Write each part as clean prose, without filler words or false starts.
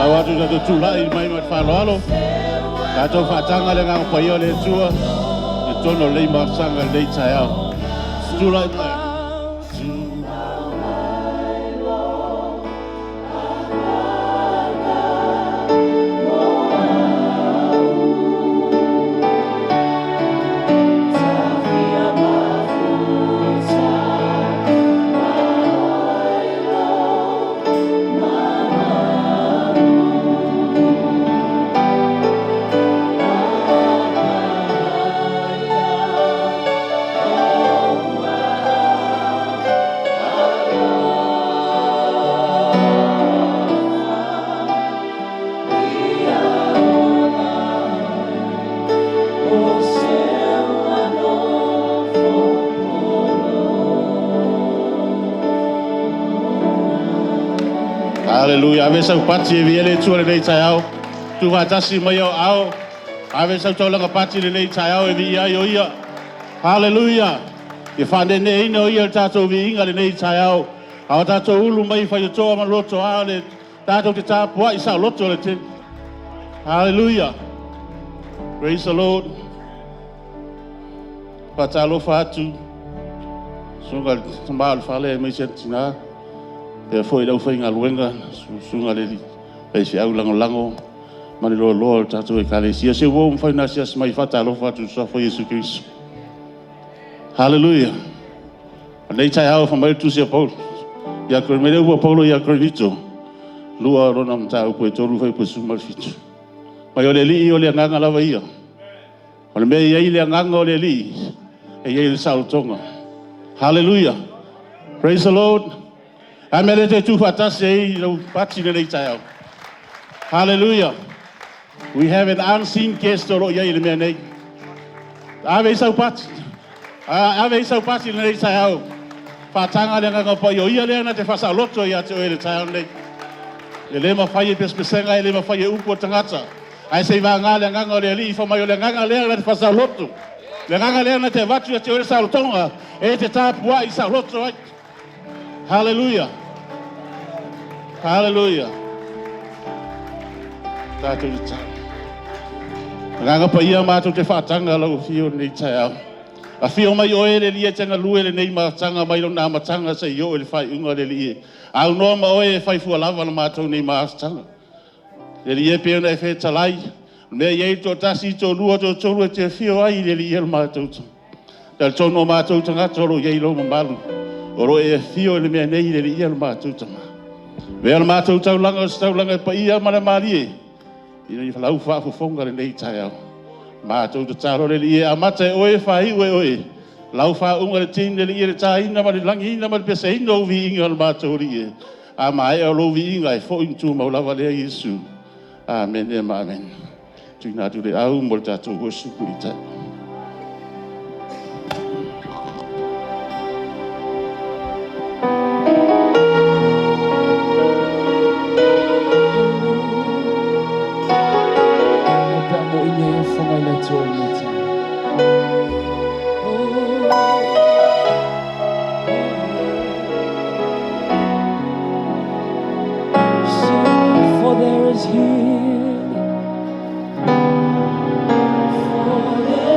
Lau atu tatou tulai mai ma le faaaloalo. Tatou faataga le agaga paia o le Atua i totonu o lenei mafusaga i lenei taeao. Tulai mai. Hallelujah. Ave sau pati e via le Atua lenei taeao. Tu faatasi mai au ao. Ave sau taulaga pati lenei taeao e via ai o ia. Hallelujah. Ia whanene o ia le tātou viiga lenei taeao. A o tātou ulu mai whaiotoa ma loto a le tātou te tāpua i sa loto le te. Hallelujah. Praise the Lord. Whatalofa atu. Sunga le tama o le fale mai se tina. Pea foi lau whai ngaluenga, sunga le li. Pei se au lango lango. Ma le loa loa o tātou e kalesia. Se uo mwhai nā sias mai whatalofa atu sofo Yesu Kristo. Hallelujah. Nei tai hau wha mai tusi a Paulo. Ia kore mele ua Paulo ia Korinito. Lua rona mata upu e tolu whai pusu ma fitu. Mai o le lii o le anganga lava ia. O le mea ia i le anganga o le lii. E ia i le saulotonga. Hallelujah. Praise the Lord. A mea le te tūwhatasi e i lau pati le nei tai hau. Hallelujah. We have an unseen guest o lo ia i le mea nei. Ave i sau pati. Ave i sau pati le nei tai hau. Whātanga le nganga pai o ia lea na te whasaloto ia te oe le tai hau nei. Le le mawhai e pespesenga e le mawhai e upu o tangata. Ai se i ngā le nganga o le alii whamai o le nganga lea na te whasaloto. Le nganga lea na te watu ia te oe le saulotonga. E te tāpua i sauloto ai. Hallelujah. Hallelujah. Tātou te tau. Nganga pa ia mātou te whātanga lau whio nei tai au. A whio mai o e le lia tanga lue le nei mātanga mai lo nā matanga se i o e le whai unga le lie. Au noa ma oe e whai fua lava la mātou nei mātanga. Le lie pe ona e whai talai. Mea iei tō tasi, tō lua, tō tolu e te whio ai le lie le mātou tanga. Te tōno mātou tangata oro iei lo mamalu. Oro e whio le mea nei le lie le mātou tanga. Mea le mātou taulanga o se taulanga e pa ia ma le marie. Ina i whalau whaafofonga le nei tai au. Mātou te taro le lie a mata e oe whai ue oe. Lau whaunga le tini le ie le tāina ma le langina ma le peseina o viinga le mātou lie. A mai o lo viinga e fo intu mau lava lea Yesu. Amen e ma amen. Tuina atu le au mo le tātou worship i tai. For there is healing. For there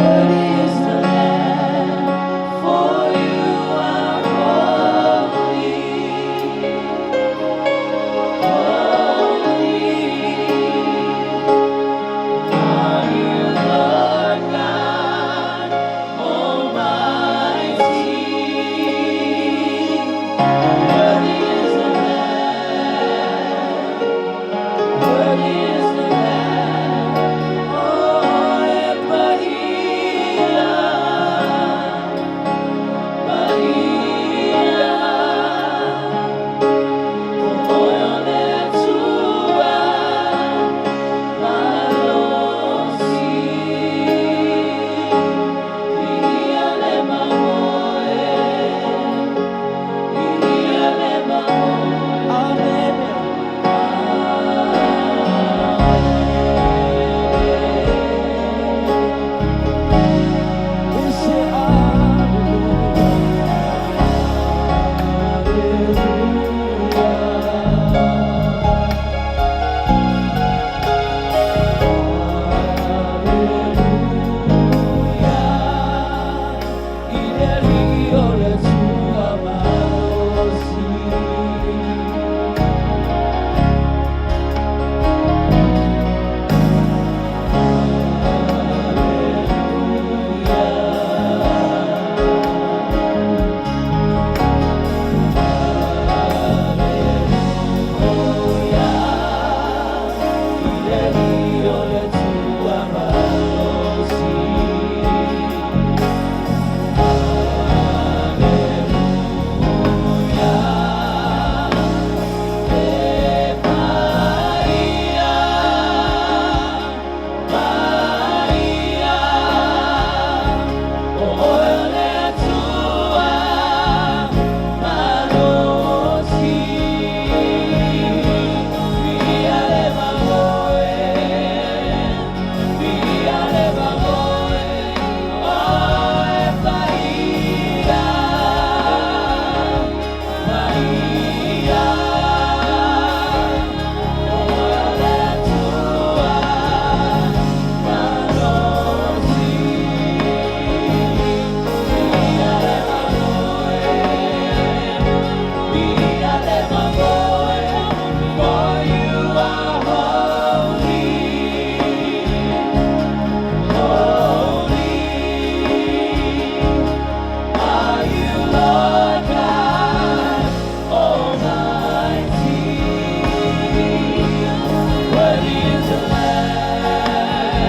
Worthy is the Lamb, for you are holy. Holy are you, Lord God Almighty. Worthy is the Lamb, worthy is the Lamb. Oh, e Paia, Paia. O le Atua malosi. Viia le Mamoe, viia le Mamoe. Amen. We say hallelujah. Hallelujah. Hallelujah. I le Alii o le Atua malosi. I le Alii o le Atua malosi. Hallelujah. E Paia, Paia, o le Atua malosi. Viia le Mamoe, viia le Mamoe, o e Paia, Paia, o le Atua malosi. Viia le Mamoe, viia le Mamoe, for you are holy, holy. Are you Lord God Almighty? Worthy is the Lamb,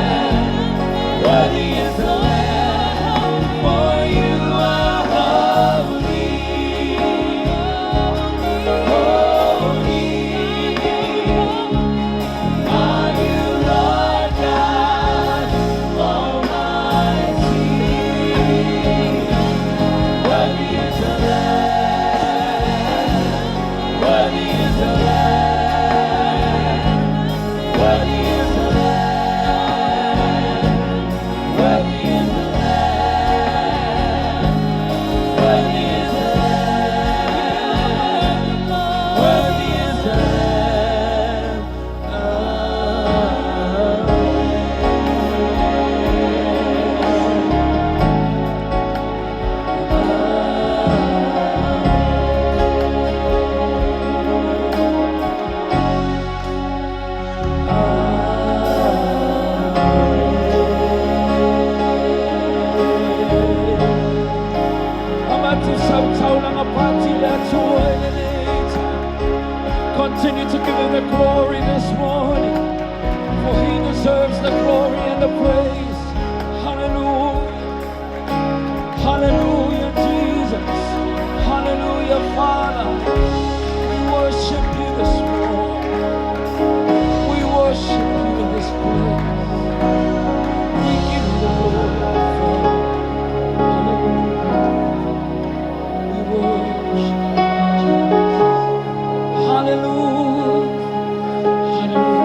worthy is the Lamb, for you are holy, holy. Are you Lord God Almighty? Worthy is the Lamb, worthy is the Lamb, worthy is the Lamb, worthy is the Lamb, worthy is the Lamb, worthy is the Lamb. Amen. Continue to give him the glory this morning, for he deserves the glory and the praise. Hallelujah. Hallelujah, Jesus. Hallelujah, Father. We worship you this morning. We worship you in this place. We give you the glory, Father. Hallelujah. We worship you, Jesus. Hallelujah. Hallelujah.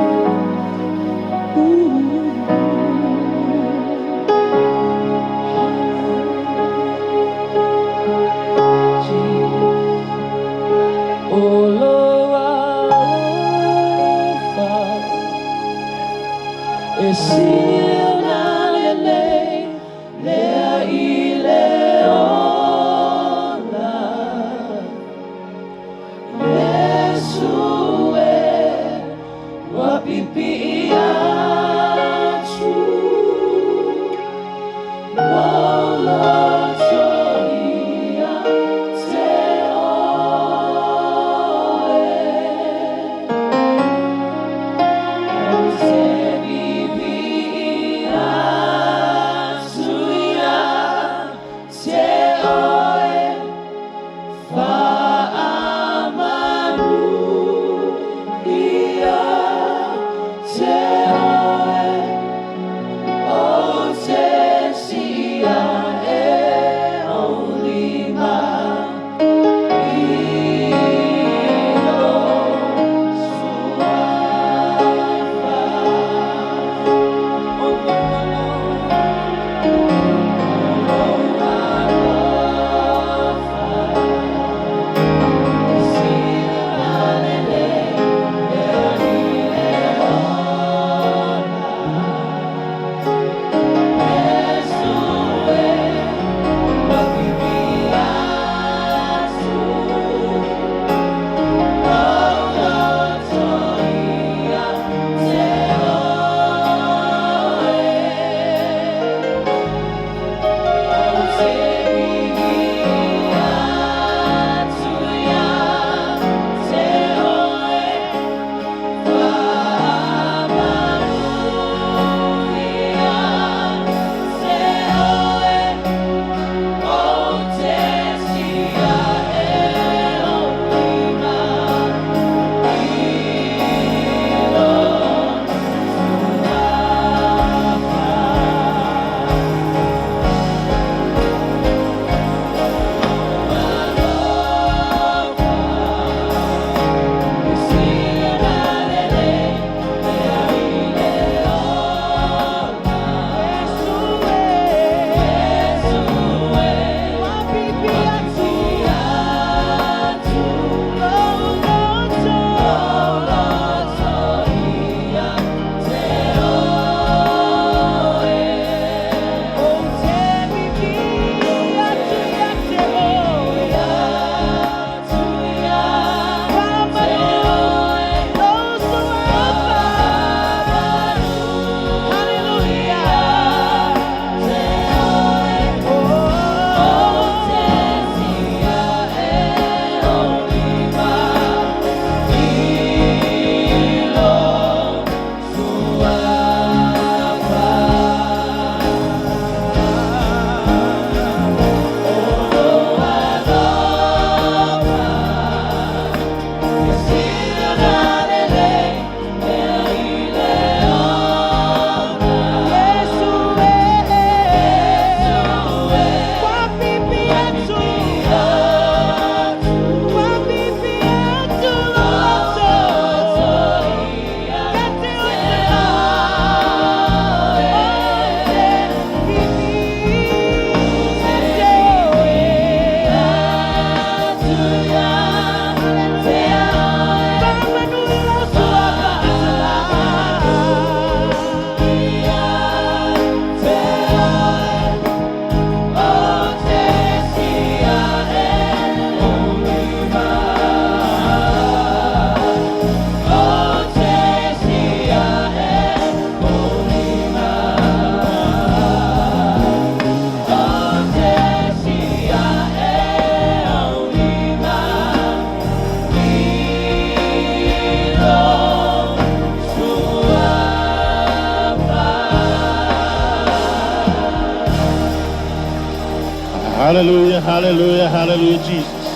Hallelujah, hallelujah, hallelujah, Jesus.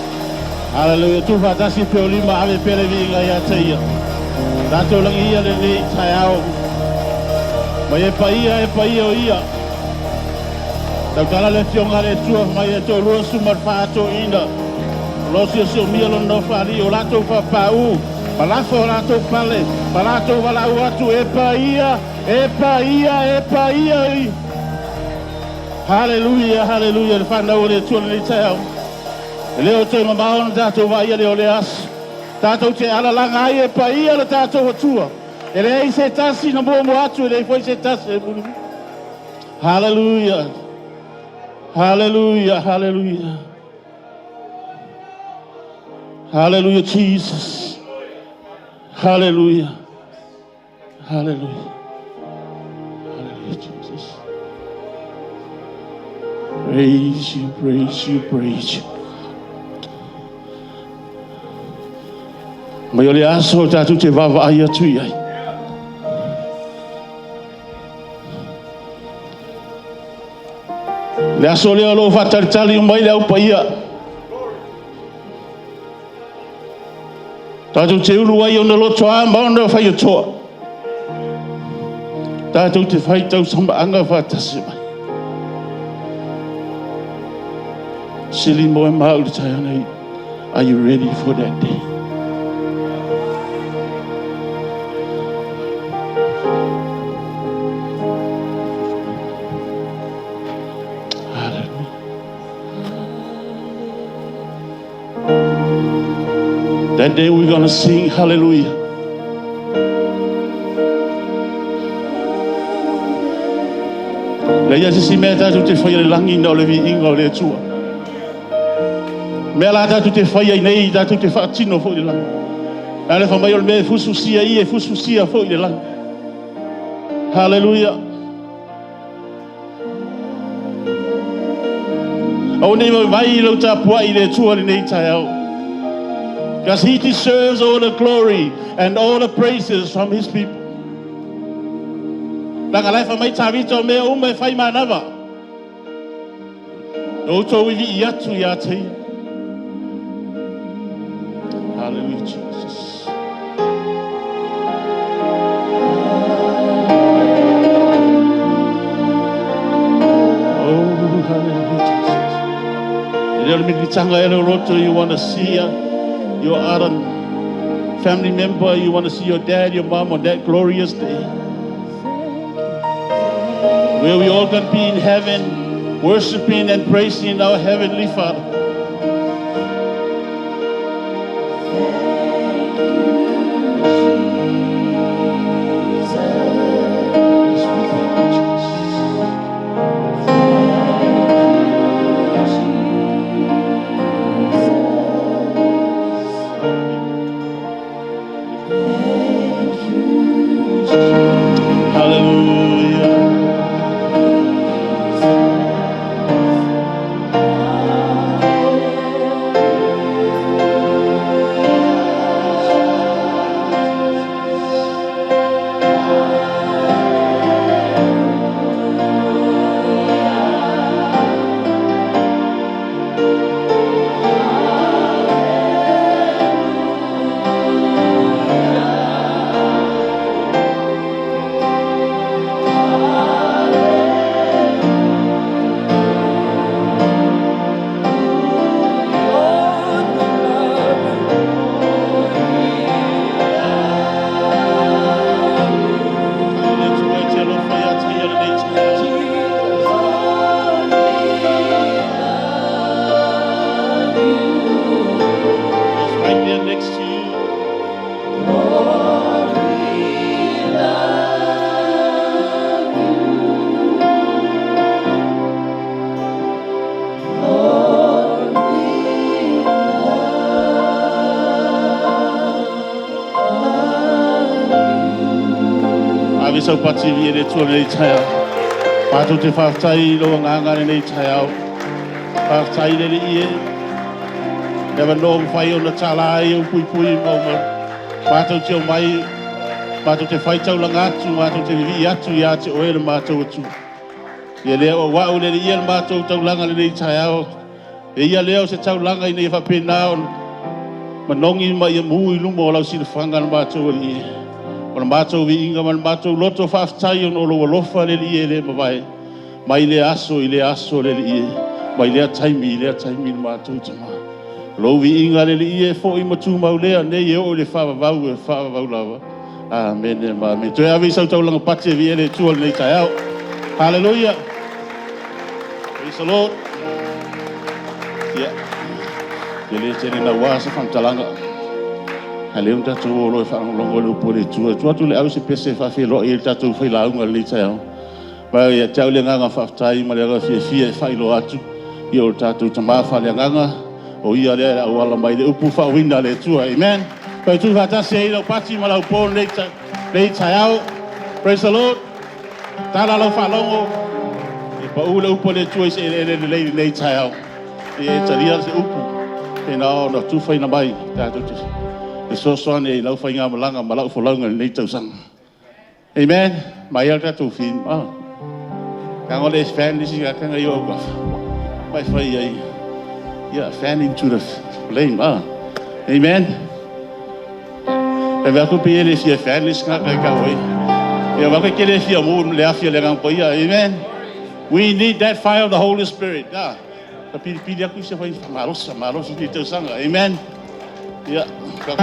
Hallelujah. Tu whaatasi pe o lima ave pere vi inga ia te ia. Tātou langi ia le nei tai ao. Mai e paia o ia. Tautala le fionga le tua mai e tō lua sumar whaato ina. Lo sio sio mia lo no whaari o lātou whapau. Malafo o lātou pale. Malatou walau atu e paia, e paia, e paia i. Hallelujah, hallelujah. Le whanau o le tua le nei tai ao. E leo toi mamao na tātou vai le o le aso. Tātou te alalanga ai e paia le tātou atua. E le ei se tasi na mua mua atu, e le foi se tasi e mulu. Hallelujah. Hallelujah, hallelujah. Hallelujah, Jesus. Hallelujah. Hallelujah. Hallelujah, Jesus. Praise you, praise you, praise you. Mai o le aso tātou te wawa ai atu i ai. Le aso lea o lo whātalitali mai le au paia. Tātou te uru ai o na loto a maona whai atoa. Tātou te whai tau sama anga whātasi mai. Sili moe mauli tai anei. Are you ready for that day? Hallelujah. That day we're going to sing hallelujah. Le ia sisi mea tātou te whai le langi na o le vi inga o le atua. Mea la tātou te whai ai nei, tātou te whaatino fo i le langi. A le whamai o le mea e fususia i e fususia fo i le langi. Hallelujah. Au nei mai vai lau tāpua i le atua le nei tai au. Because he deserves all the glory and all the praises from his people. Langa lai whamai tāvita o mea uma e whai mānawa. No tō iwi i atu i a te ia. Hallelujah, Jesus. Oh, hallelujah, Jesus. E leo le minitanga e leo roto, you want to see your other family member, you want to see your dad, your mom on that glorious day. Where we all going to be in heaven, worshiping and praising our Heavenly Father. Hallelujah. Lord, we love you. Jesus. He's right there next to you. Lord, we love you. Lord, we love Ave sau pati vi e le tua nei tai au. Pātou te whāwhtai lo ngā ngā nei tai au. Whāwhtai le le ie. Never no whai o na tala ai o pui pui mau mau. Mātou te o mai, mātou te whai taulanga atu, mātou te vivi atu i a te oe le mātou atu. Ia lea o au le Alii e le matou taulaga i lenei taeao. E ia lea o se taulaga ina ia faapena ona manogi ma ia mu i luma o lau silafaga le matou Alii. O le matou viiga ma le matou loto faafetai ona o lou alofa le Alii e le mavae, mai lea aso i lea aso le Alii e, mai lea taimi i lea taimi le matou Tama. Lou viiga le Alii e foi ma tumau lea nei e oo i le faavavau e faavavau lava. Amene ma amene. Toe ave i sau taulaga pati e viia le Atua i lenei taeao. Hallelujah. Praise the Lord. Ia, e le tele naua se faamatalaga. Ae lea ua tatou o loa e faalogologo i le upu a le Atua. E tuu atu le au se pese e faafeiloai ai le tatou failauga i lenei taeao. Ma ia te au le agaga faafetai ma le agaga fiafia e faailoa atu, ia o le tatou tama faaleagaga, o ia lea e auala mai le upu faauuina a le Atua. Amen. Toe tu faatasi ai lau pati ma lau po lenei taeao. Praise the Lord. Tala lau faalogo. E pau le upu a le Atua i se eleele lelei lenei taeao. E talia se upu pena ona tufaina mai tatou te fesoasoani ai i lau faigamalaga ma lau folauga i lenei tausaga. Amen. Mai le tatou film. Ah. Ka le fan nisi ka kanga i au kafa. Mai fai ai. Yeah, fan into the flame. Ah. Amen. E vea ku pe le fia fan nisi nga kai ka wai. Ia wa ke le fia mu le afia le ngang pa ia. Amen. We need that fire of the Holy Spirit. Ah. Ka pili pili aku se fai malosa malosa ni tausaga. Amen. Ia, ka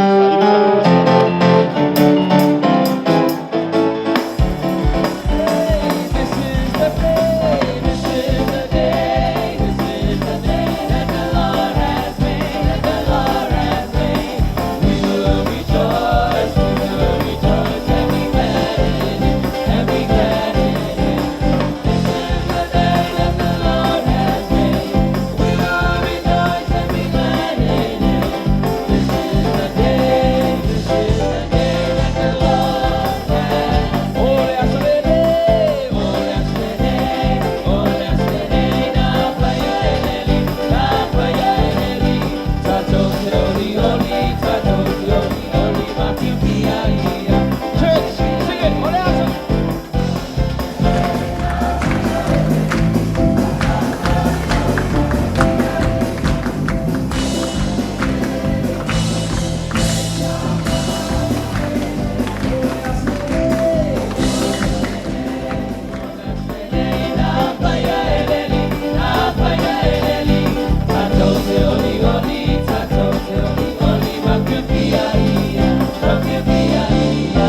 This is the day, this is the day, this is the day that the Lord has made, that the Lord has made. We will rejoice, we will rejoice and be glad in it, and be glad in it. This is the day that the Lord has made. We will rejoice and be glad in it. This is the day, this is the day that the Lord has. O le aso lenei, o le aso lenei, o le aso lenei, na fai ai e le Alii, na fai ai e le Alii. Tatou te olioli, tatou te olioli, ma fiafia ia. Church, sing it, o le aso. Na fai ai e le Alii, na fai ai e le Alii. Tatou te olioli, tatou te olioli, ma fiafia ia, ma fiafia ia.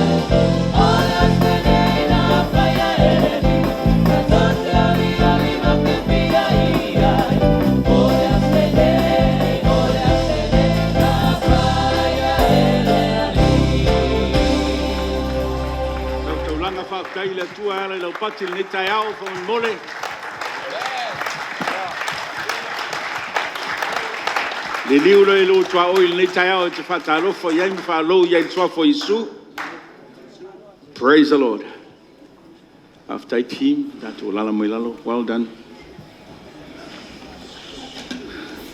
O le aso lenei, na fai ai e le Alii. Tatou te olioli, ma fiafia ia. O le aso lenei, o le aso lenei, na fai ai e le Alii. Lau taulaga faafetai i le Atua e ala i lau pati i lenei taeao faamolemole. Liliu loa i lou tuaoi i lenei taeao e te faatalofa i ai ma faalou i ai i le suafa o Iesu. Praise the Lord. Faafetai team, tatou alaala mai lalo. Well done.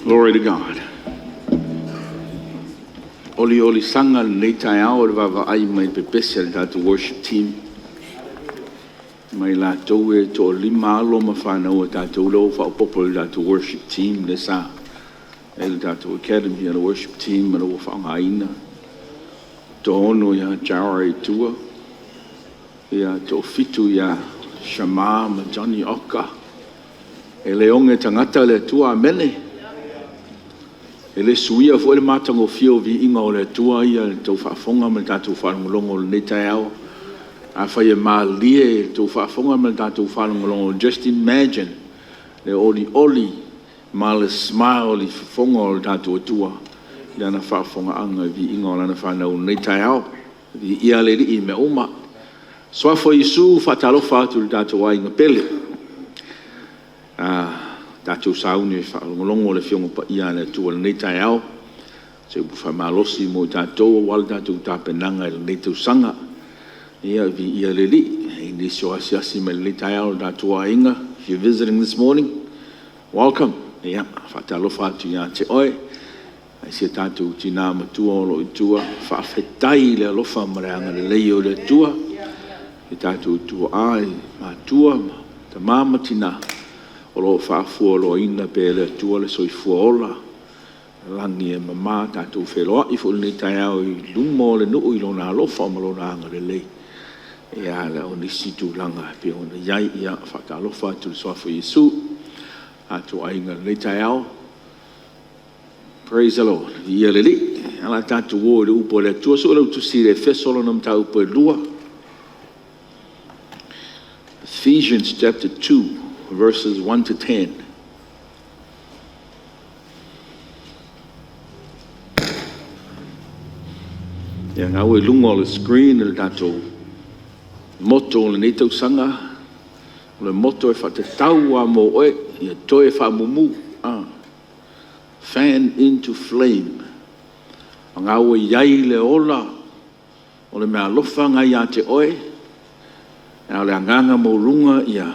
Glory to God. Olioli saga lenei taeao o le vaavaai mai i le pepese a le tatou worship team. Mai latou e toalima alo ma fanau a tatou lea ua faaopoopo i le tatou worship team lea sa i le tatou academy a le worship team o lea ua faaaogaina. 6 ia Jara i tua, ia 7 ia Shama ma Johnny Oka. E le oge tagata le Atua, amene. E le suia foi le matagofie o viiga o le Atua ia i le tou faafofoga ma le tatou faalogologo i lenei taeao. Afai e malie i le tou faafofoga ma le tatou faalogologo, just imagine le olioli ma le smile i fofoga o le tatou Atua i Lana faafofogaaga i le viiga o Lana fanau i lenei taeao. Viia le Alii i mea uma. Suafa o Iesu, e faatalofa atu i le tatou aiga pele. Tatou sauni e faalogologo i le Afioga Paia a le Atua i lenei taeao, o se upu faamalosi mo i tatou aua le tatou tapenaga i lenei tausaga. Ia viia le Alii. E i ai nisi o asiasi mai i lenei taeao i le tatou aiga. If you're visiting this morning, welcome. Ia, e faatalofa atu ia te oe. Ae si o tatou tina matua o lo o i tua, faafetai i le alofa ma le agalelei o le Atua i tatou tuaa i matua ma tama ma tina o lo o faafualoaina pea e le Atua le soifua ola ma lagi e mama. Tatou feiloai foi i lenei taeao i luma o le nuu i Lona alofa ma Lona agalelei. Ia a o nisi tulaga e pei ona i ai. Ia, e faatalofa atu i le Suafa o Iesu i le tatou aiga i lenei taeao. Praise the Lord. Viia le Alii. Ia o le a tatou o i le Upu a le Atua. Suelautusi i le Efeso lona mataupu e 2. Ephesians chapter 2 verses 1 to 10. Ia, lena ua i luga o le screen le tatou motto o lenei tausaga. O le motto e faatatau lava mo oe, ia toe faamumu, fan into flame. O lena ua i ai le ola o le meaalofa lena ia te oe, a o le agaga maualuga ia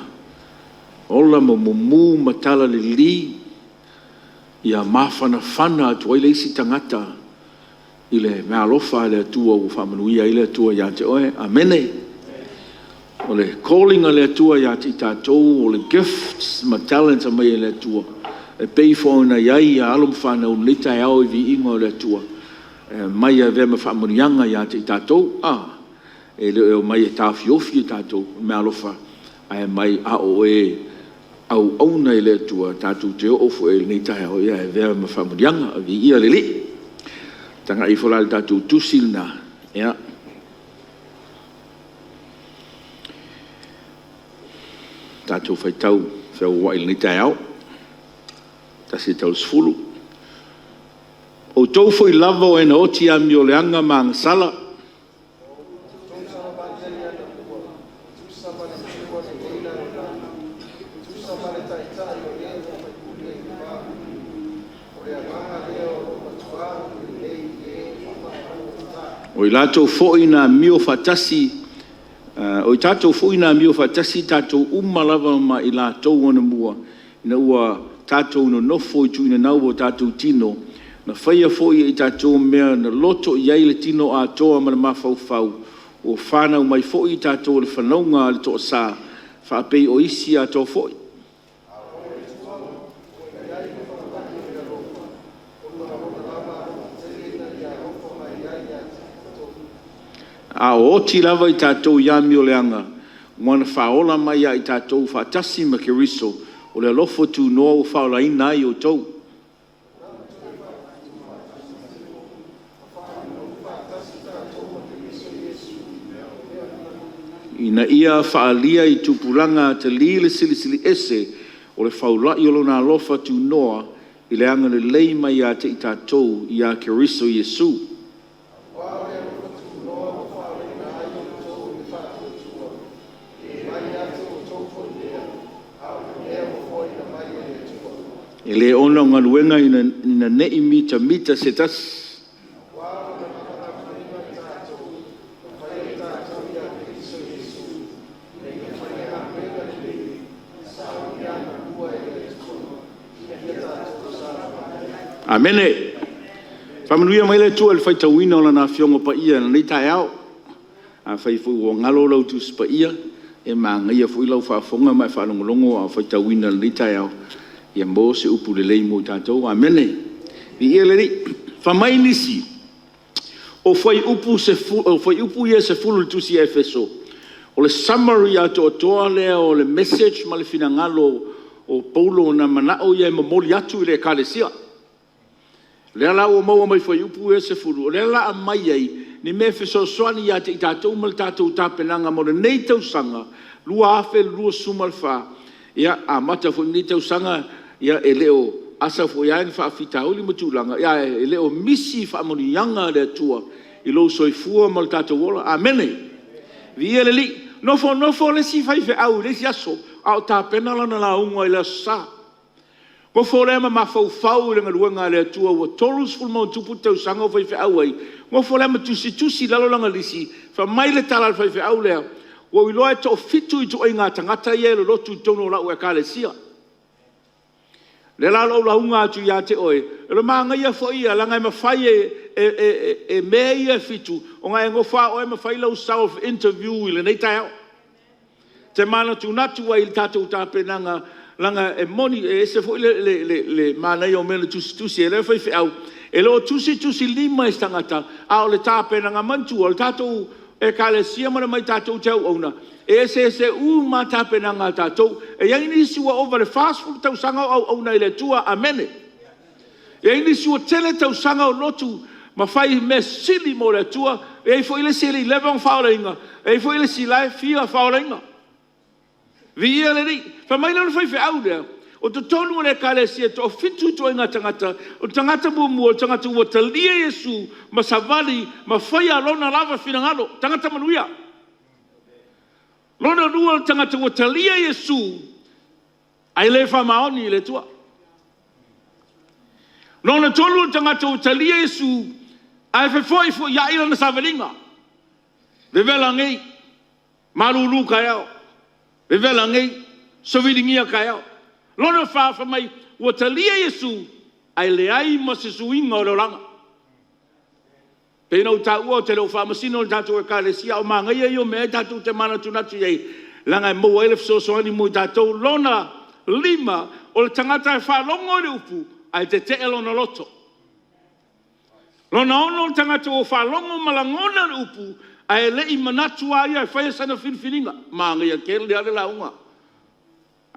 ola ma mumu ma talalelei ia mafanafana atu ai le isi tagata i le meaalofa a le Atua ua faamanuia ai le Atua ia te oe. Amene. O le calling a le Atua ia i tatou o le gifts ma talents e aumai e le Atua e pei foi ona i ai alo ma fanau i lenei taeao i le viiga o le Atua, e aumai e avea ma faamanuiaga ia te i tatou. E le o omai e taofiofi i tatou i meaalofa, ae aumai a o e auauna i le Atua tatou te oo foi i lenei taeao e avea ma faamanuiaga. Viia le Alii. Tagai ifo la i le tatou tusi lena. Ia, tatou faitau feuauai i lenei taeao, 1 e tau i le 10. O outou foi lava o e na oti i amioleaga ma agasala, o i latou foi na amio faatasi faatasi tatou uma lava ma i latou anamua, ina ua tatou nonofo i tuinanau o tatou tino, na faia foi e i tatou mea na loto i ai le tino atoa ma le mafaufau, ua fanau mai foi i tatou i le fanauga a le toasa, faapei o isi atoa foi. A o oti lava i tatou i amioleaga, ua na faaola mai ia i tatou faatasi ma Keriso, o le alofa tunoa ua faaolaina ai outou. Ina ia faaalia i tupulaga atalii le Silisili Ese o le faulai o Lona alofa tunoa i le agalelei mai ia te i tatou ia Keriso Iesu. E le ona o galuega ina ne i mitamita se tasi. Amene. Faamanuia mai le Atua i le faitauina o Lana Afioga Paia i lenei taeao. Afai foi ua galo lau Tusi Paia, e manaia foi lau faafofoga ma e faalogologo a o faitauina i lenei taeao, ia maua se upu lelei mo i tatou. Amene. Viia le Alii. Fai mai nisi, o fuaiupu ia e 10 i le tusi a Efeso, o le summary atoatoa lea o le message ma le finagalo o Paulo na manao ia e momoli atu i le ekalesia. O lea la ua maua mai fuaiupu ia e 10, o lea o le a aumai ai ni mea e fesoasoani ia te i tatou ma le tatou tapenaga mo lenei tausaga 2024. Ia, amata foi lenei tausaga, e le o asa foi lava ni faafitauli ma tulaga, ae le o misi faamanuiaga a le Atua i lou soifua ma lo tatou ola. Amene. Viia le Alii. Nofonofo le isi faifeau i le isi aso a o tapena lana lauga i le Aso Sa. Nofo lea ma mafaufau i le galuega a le Atua ua 30+ tausaga o faifeau ai, nofo lea ma tusitusi i lalo lana lisi, fai mai le tala a le faifeau lea, “Ua ou iloa e toafitu ituaiga tagata ia e lolotu i totonu o lau Ekalesia. O lea la o le a ou lauga atu ia te oe, o le manaia foi ia leaga e mafai e mea ia e fitu ona e nofo lava oe ma fai lau self interview i lenei taeao. te manatunatu ai i le tatou tapenaga leaga e moni e ese foi le manaia o mea na tusitusi a le faifeau. E le o tusitusilima e se tagata, a o le tapenaga. Manatua o le tatou Ekalesia ma le omai tatou te auauna, e eseese uma lava tapenaga a tatou. E i ai nisi ua ova i le 40 tausaga o auauna i le Atua. Amene. E i ai nisi ua tele tausaga o lotu ma fai mea sili mo le Atua. E i ai foi le isi e le i leva ona faaolaina, e i ai foi le isi la e fia faaolaina. Viia le Alii. Fai mai la le faifeau lea, o totonu o le Ekalesia e toafitu ituaiga tagata. O le tagata muamua, o le tagata ua talia Iesu ma savali ma faia lona lava finagalo, tagata manuia. Lona lua o le tagata ua talia Iesu ae le faamaoni i le Atua. Lona tolu o le tagata ua talia Iesu ae fefoifoiai lana savaliga, vevela nei, malulu taeao, vevela nei, saviligia taeao. Lona fa, fai mai ua talia Iesu ae leai ma se suiga o le olaga. E pei ona ou taua ou te le o faamasino le tatou Ekalesia, a o le manaia ia o mea tatou te manatunatu i ai leaga e maua ai le fesoasoani mo i tatou. Lona lima, o le tagata e faalogo i le upu ae tetee lona loto. Lona ono, o le tagata ua faalogo ma lagona le upu ae le i manatu lava ia e faia sana filifiliga. Manaia tele lava le lauga.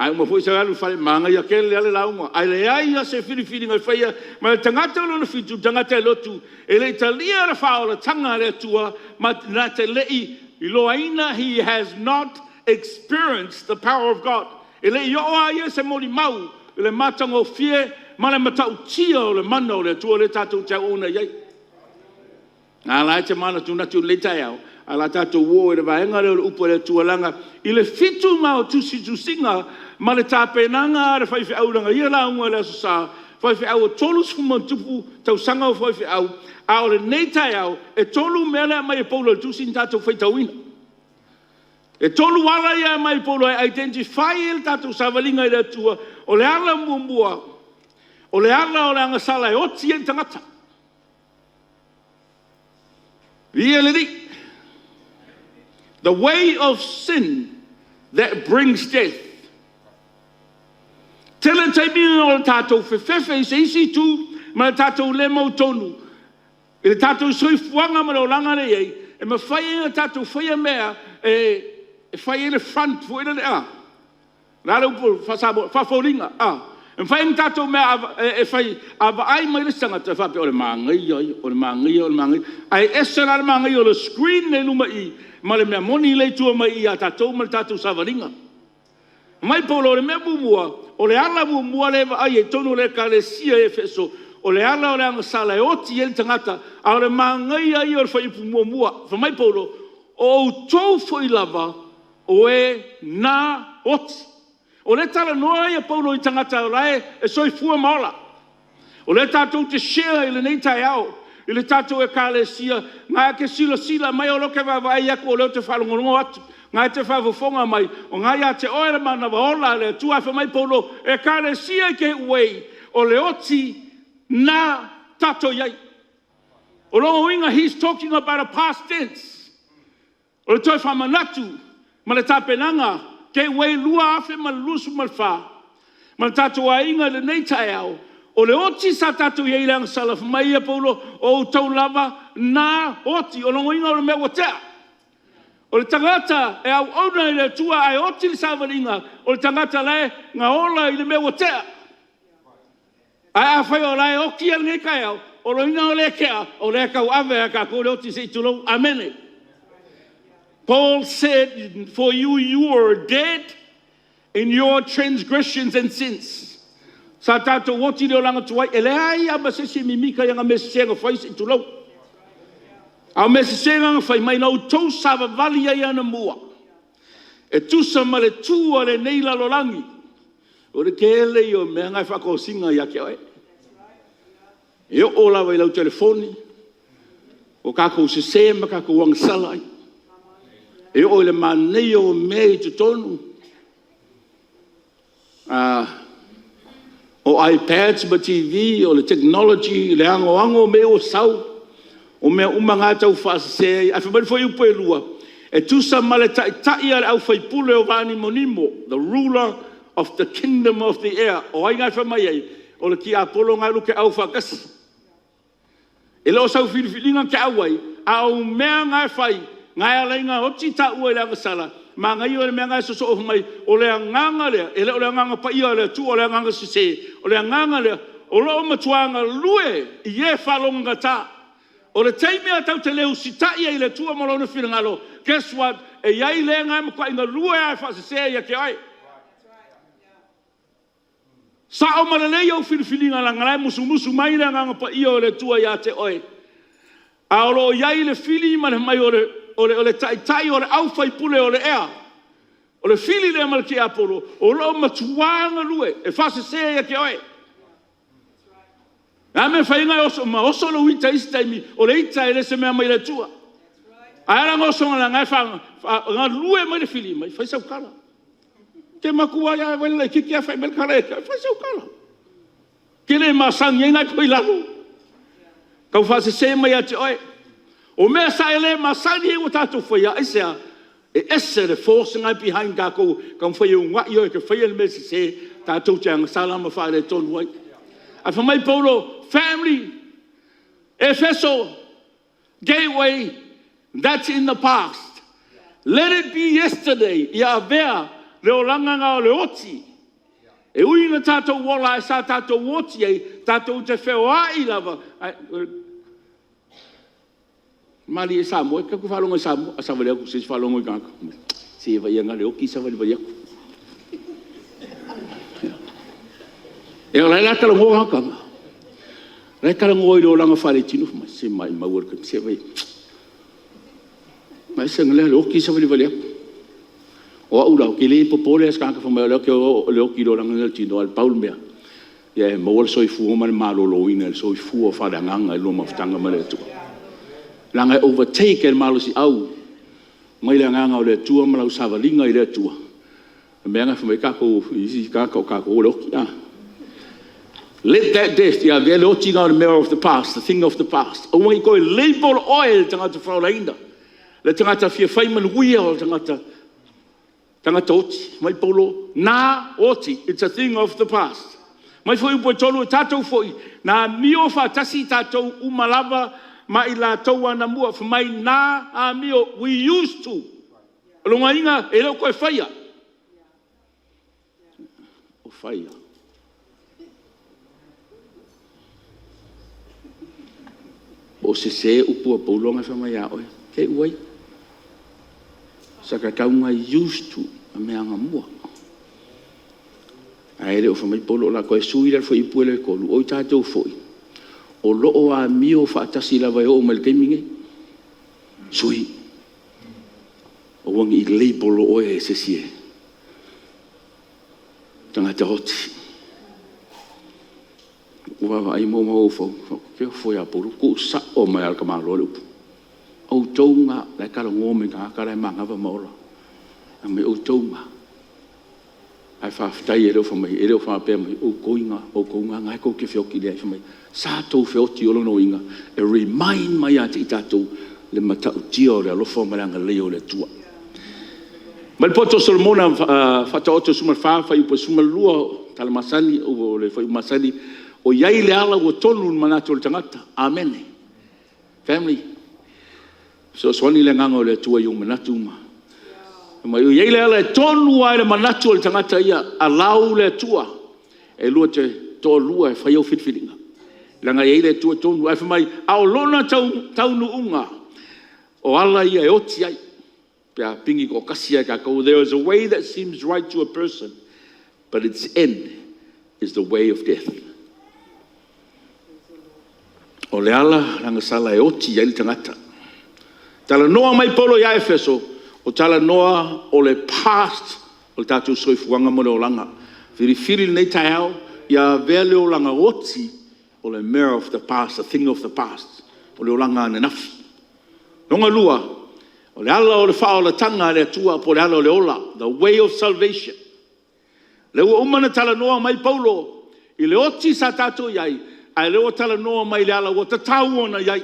A uma foi sau alu i le fale, manaia tele lava le lauga, ae leai lava se filifiliga e faia. Ma le tagata lona fitu, o le tagata e lotu e le i talia le faaolataga a le Atua ma na te le i iloaina, he has not experienced the power of God. E le i oo lava ia se molimau i le matagofie ma le matautia o le mana o le Atua lea tatou te auauna i ai. A la e te manatunatu i lenei taeao, ae o le a tatou o i le vaega lea o le upu a le Atua, leaga i le fitu na o tusitusiga ma le tapenaga a le faifeau i lana ia lauga i le Aso Sa, faifeau e 30+ tausaga o faifeau, a o lenei taeao, e tolu mea la e aumai e Paulo i le tusi na tatou faitauina. E tolu ala ia e aumai e Paulo e identify ai le tatou savaliga i le Atua. O le ala muamua, o le ala o le agasala e oti ai le tagata. Viia le Alii. The way of sin that brings death. Tele taimi o tatou fefefe i se isi itu ma le tatou le mautonu i le tatou soifuaga ma le olaga lea e i ai, e mafai ai ona tatou faia mea e fai ai le front foi lele a. O le a le upu faa-Samoa? Faafoliga. E mafai ona tatou mea e fai, a vaai mai le isi tagata e faapea o le manaia ia, o le manaia, o le manaia. Ae ese la le manaia o le screen lea i luma i i ma le mea moni lea e i tua mai i ia tatou ma le tatou savaliga. Fai mai Paulo, o le mea muamua, o le ala muamua lea e vaai ai i totonu o le ekalesia i Efeso, o le ala o le agasala e oti ai le tagata, a o le manaia ia o le fuaiupu muamua. Fai mai Paulo, o outou foi lava o e na oti. O lea e talanoa Paulo i tagata o la e soifua ma ola. O lea tatou te share i lenei taeao i le tatou Ekalesia, na e te silasila mai o lea ou te vaavaai atu o lea ou te faalogologo atu, o lena e te faafofoga mai, o lena e ia te oe le manava ola a le Atua. Ae fai mai Paulo, Ekalesia Gateway, o le oti lena tatou te i ai. O lona uiga he is talking about a past tense. O le toe faamanatu ma le tapenaga Gateway 2024 ma le tatou aiga i lenei taeao, o le oti sa tatou i ai i le agasala, fai mai ia Paulo, o outou lava na oti. O lona uiga o le mea ua tea. O le tagata e auauna i le Atua ae oti le savaliga, o le tagata na ola i le mea ua tea. Ae afai o la e oti i lenei taeao, o lona uiga ua le tea, o lea e tauave lava e tatou le oti se i tulou. Amene. Paul said, For you, you were dead in your transgressions and sins. Sa tatou oti i le olaga tuai, e leai lava ma se isi e mimita i ana mea sese na fai se i tulou. A o mea sese na na fai mai na outou savavali ai anamua e tusa ma le tu a lenei lalolagi. O le tele ia o mea na e faatosina ia te oe. E oo lava i lau telefoni ua tatou sese ma tatou agasala ai. E oo i le manaia o mea i totonu o iPads ma TV, o le technology, le anoano o mea ua sau, o mea uma na e tau faasese ai. Ae fai mai le fuaiupu 2, E tusa ma le taitai a le aufaipule o vaa nimonimo, the ruler of the kingdom of the air. O ai na e fai mai ai? O le tiapolo lena e alu aufaatasi. E le o sau filifiliga e te auai, a o au mea na e fai, na e ala ai ona oti taua i le agasala, manaia le mea lena e sosoo mai, o le agaga lea, e le o le agaga paia o le Atua, o le agaga sese. O le agaga lea, o lo o matua galue i e faalogogata. O le taimi lava tatou te le usitai ai i le Atua ma Lona finagalo, guess what? E i ai le na e matuai galue lava e faasese ia te oe. Sao ma lelei au filifiliga leaga o la e musumusu mai le Agaga Paia o le Atua ia te oe, a o lo o i ai le fili ma le fai mai o le taitai o le aufaipule o le ea, o le fili lea ma le tiapolo, o lo o matua galue e faasese ia te oe. O le a le mea e mafai ai ona oso lou ita i isi taimi? O le ita e le o se mea mai le Atua. Ae ala ona oso leaga e galue mai le fili, fai mai, fai sau tala. E te matua lava ia, e toeitiiti lava fai mai le tala ia te au. Fai sau tala. E te le masani ai lena e i lalo, taufaasese mai ia te oe. O mea sa e le masani ai ua tatou faia, aisea? E ese le force lena e behind tatou e taumafai e uunai oe e te faia le mea sese tatou te agasala ma faaletonu ai. Ae fai mai Paulo, family, Efeso, gateway, that's in the past. Let it be yesterday. Ia avea le olaga lena o le oti. E ui ina tatou ola ae sa tatou oti ai, tatou te feoai lava. Ae malie Samoa, ta te faalogo i Samoa, a savali atu se i faalogo i tagata, se vaai na o le oti savalivali atu. O la e la talanoa tagata, o la e talanoa i le olaga faaletino. Fai mai, se maumau e, se vaai ese le oti savalivali atu. O au la, ou te le popole lava i se tagata fai mai o lea ou te oti i le olaga lenei o le tino, ae pau le mea, ia e maua le soifua ma le maloloina i le soifua faaleagaga i le lua mafutaga ma le Atua. Leaga e overtake e le malosiau mai le agaga o le Atua ma lau savaliga i le Atua le mea lena e fai mai ai tatou i isi tagata o tatou o le oti. Let that death, ia avea le oti lena o le mea of the past, the thing of the past. Aua ne i toe label oe e le tagata faaolaina, le tagata fia fai manuia, o le tagata oti. Fai mai Paulo, na oti, it's a thing of the past. Fai mai foi Iupu e 3, o tatou foi na amio faatasi tatou uma lava ma i latou anamua. Fai mai na amio, we used to. O lona uiga e le o toe faia. O faia. Po o sese upu a Paulo na e fai mai ia oe, te i ua ia. Sa tatau ona used to o mea anamua. Ae le o fai mai Paulo o le a toe sui la le fuaiupu lea e 3, o i tatou foi o lo o amio faatasi lava e oo mai i le taimi lenei. Sui, aua ne i label oe e se isi e tagata oti. Ua ou vaavaai ma ou mafaufau, ou te ofo ia Paulo, tuusao mai lava e le tamaloa le upu. Outou na, o la e talanoa mai i tagata la e manava ma ola. Fai mai outou na, ae faafetai e le o faapea mai, outou na o lena tou te feoti leai. Fai mai, sa outou feoti. O lona uiga, e remind mai ia i tatou le matautia o le alofa ma le agalelei o le Atua. Fai mai le poto o Solomona, Faataoto 14 fuaiupu e 12, o tala masani, o le fuaiupu masani, “O i ai le ala ua tonu i le manatu o le tagata.” Amene. Family, e fesoasoani le Agaga o le Atua i ou manatu ma… Fai mai, e i ai le ala e tonu lava i le manatu o le tagata ia, allow le Atua e lua te toalua e fai au filifiliga, leaga e i ai le Atua e tonu. Ae fai mai, a o lona taunuuga, o ala ia e oti ai pe a pigi toatasi lava e tatou. There is a way that seems right to a person, but its end is the way of death. O le ala agasala e oti ai le tagata. Talanoa mai Paulo ia Efeso, o talanoa o le past o le tatou soifuaga ma le olaga. Filifili i lenei taeao ia avea le olaga oti o le mea of the past, the thing of the past, o le olaga ananafi. Lona lua, o le ala o le faaolataga a le Atua po o le ala o le ola, the way of salvation. O lea ua uma ona talanoa mai Paulo i le oti sa tatou i ai, a o lea ua talanoa mai i le ala ua tatau ona i ai.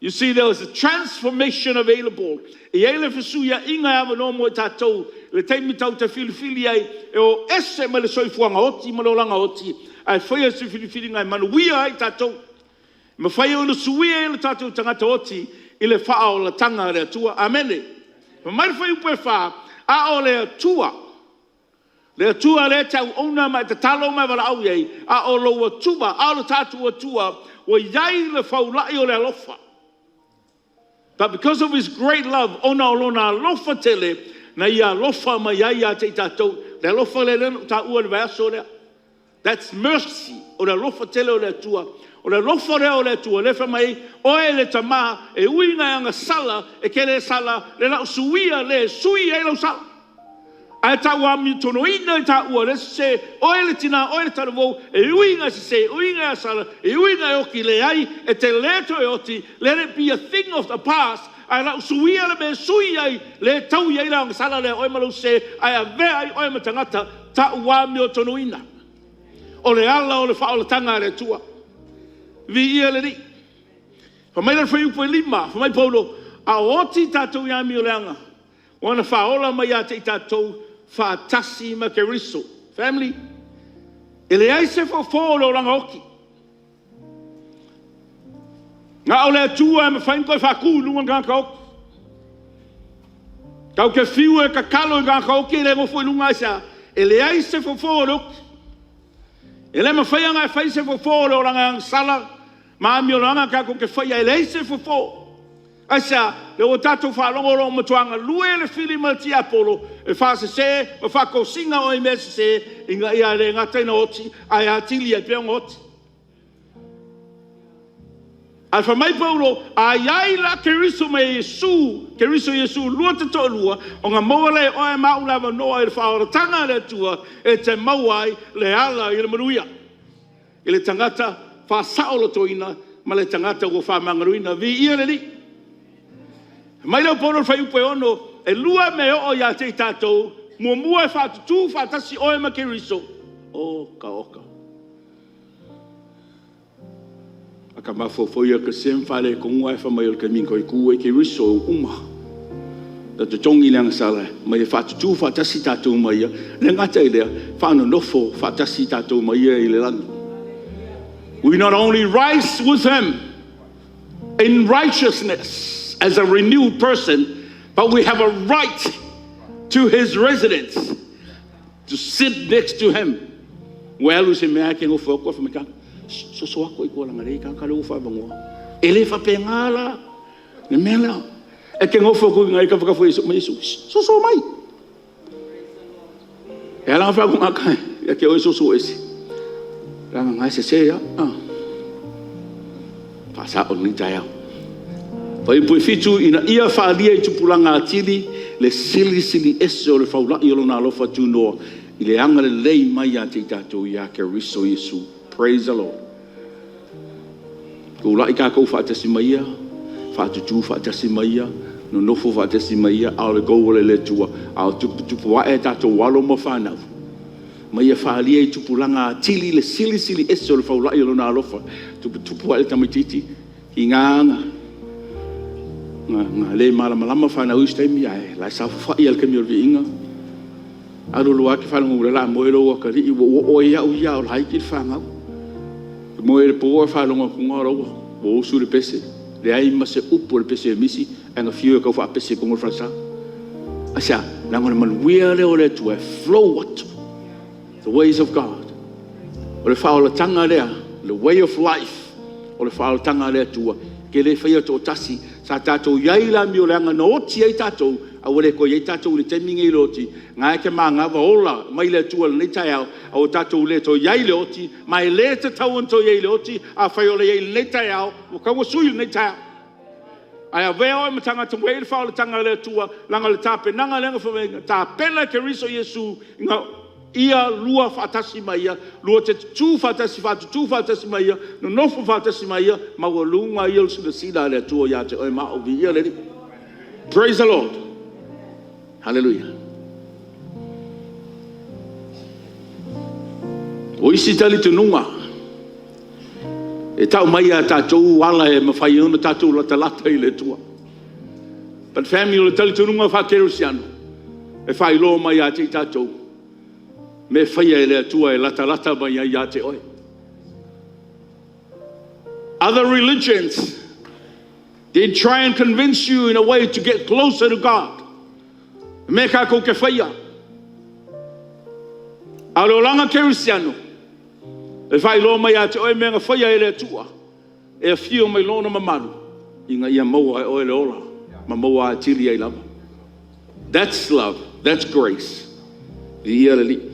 You see, there was a transformation available. E i ai le fesuiaiga e avanoa mo i tatou i le taimi tatou te filifili ai e o ese mai le soifuaga oti ma le olaga oti ae faia se filifiliga e manuia ai tatou. E mafai ona suia ai lo tatou tagata oti i le faaolataga a le Atua. Amene. Fai mai le fuaiupu 4, a o le Atua, le Atua lea e te auauna ma e tatalo ma e valaau i ai, a o lou Atua, a o lo tatou Atua, ua i ai le faulai o le alofa. But because of His great love, ona o Lona alofa tele, na Ia alofa mai ai ia te i tatou. Le alofa lea na ou taua i le vaiaso lea. That's mercy. O le alofa tele o le Atua. O le alofa lea o le Atua lea e fai mai ai, oe le tama, e ui ina e agasala, e te le sala, o lau suia lea e sui ai lau sala. Ae tauamiotonuina i taua le sese, oe le tina, oe le talavou, e ui ina e sese, e ui ina e agasala, e ui ina e oti, leai, e te le toe oti. Let it be a thing of the past. Ae o le a ou suia le mea e sui ai, lea e taui ai le agasala lea a oe ma lou sese, ae avea ai oe ma tagata tauamiotonuina. O le ala o le faaolataga a le Atua. Viia le Alii. Fai mai le fuaiupu e 5, fai mai Paulo, a o oti tatou i amio leaga, ua na faaola mai ia te i tatou faatasi ma Keriso. Family, e leai se fofo o le olaga oti. Na o le Atua e mafai ona toe faatu i luga le tagata oti. Tatou te fiu e tatalo i tagata oti e le nofo i luga. Aisea? E leai se fofo o le oti. E le mafai ona e fai se fofo o le olaga agasala ma amio leaga tatou te faia, e leai se fofo. Aisea? Lea ua tatou faalogo loa ua matua galue le fili ma le tiapolo e faasese ma faatosina oe i mea sese, ina ia le gata ina oti, ae atili ai pea ona oti. Ae fai mai Paulo, a i ai la Keriso ma Iesu, Keriso Iesu lua te toalua, ona maua lea e oe ma au le avanoa i le faaolataga a le Atua e te maua ai le ala i le manuia, i le tagata faasaolotoina ma le tagata ua faamagaloina. Viia le Alii. Fai mai le Paulo i le fuaiupu e 6, e lua mea e oo ia te i tatou. Muamua, e faatutu faatasi oe ma Keriso. Oka oka. A ta mafaufau i se ma faaletonu ae fai mai o le taimi na toe tu ai Keriso ua uma ona totogi le agasala ma ia faatutu faatasi tatou ma ia. E le gata i lea, faanonofo faatasi tatou ma ia i le lagi. We not only rise with him in righteousness as a renewed person, but we have a right to his residence, to sit next to him. Ua alu i se mea ae te nofo atu ae fai mai tagata, soso atu i tua leaga o lea e i ai tagata la ua faaavanoa. E le faapena la le mea lea. E te nofo atu i ina i tafatafa o Iesu, fai mai Iesu, soso mai. E ala ona fai atu gata ia te oe soso ese, leaga o na e sese lava. Faasao i lenei taeao. Fuaiupu 7, ina ia faaalia i tupulaga atili le silisili ese o le faulai o Lona alofa tunoa i le agalelei mai ia te i tatou ia Keriso Iesu. Praise the Lord. Tulai tatou faatasi ma Ia, faatutu faatasi ma Ia, nonofo faatasi ma Ia, a o le gauala i le Atua, a o tuputupu ae a tatou alo ma fanau, ma ia faaalia i tupulaga atili le silisili ese o le faulai o Lona alofa. Tuputupu ae le tamaitiiti, tiga lava ona le malamalama fanau i isi taimi, ae o la e saofafai lava i le taimi o le viiga. Alu alu lava e te faalogo o la e moe lou atalii, ua ou oo ai au ia a o laiti le fanau. E moe i le po ae faalogo atu o la ua usu le pese, leai ma se upu a le pese e misi, ae na fiu e taufaapese i totonu o le falesa. Aisea? Leaga o le manuia lea o le Atua e flow atu, the ways of God. O le faaolataga lea, the way of life, o le faaolataga a le Atua, e te le faia toatasi. Sa tatou i ai i le amio leaga na oti ai tatou, ae ua le toe i ai tatou i le taimi lenei i le oti. O lena e te manava ola mai le Atua i lenei taeao, ae ua tatou le toe i ai i le oti, ma e le tatau ona toe i ai i le oti. Afai o le i ai i lenei taeao, ua tatau ona sui lenei taeao. Ae avea oe ma tagata ua i ai le faaolataga a le Atua, leaga o le tapenaga lea na fai mai, na tapena e Keriso Iesu ina ia lua faatasi ma Ia, lua te tutu faatasi, faatutu faatasi ma Ia, nonofo faatasi ma Ia, maualuga ia o le silasila a le Atua ia te oe ma au. Viia le Alii. Praise the Lord. Hallelujah. O isi talitonuga, E tau mai a tatou ala e mafai ai ona tatou latalata i le Atua. But family, o le talitonuga faakerisiano, e faailoa mai ia te i tatou mea e faia e le Atua e latalata mai ai ia te oe. Other religions, they try and convince you in a way to get closer to God. Mea tatou te faia. A o le olaga kerisiano, e faailoa mai ia te oe mea na faia e le Atua e afio mai Lona mamalu ina ia maua e oe le ola ma maua atili ai lava. That's love, that's grace. Viia le Alii.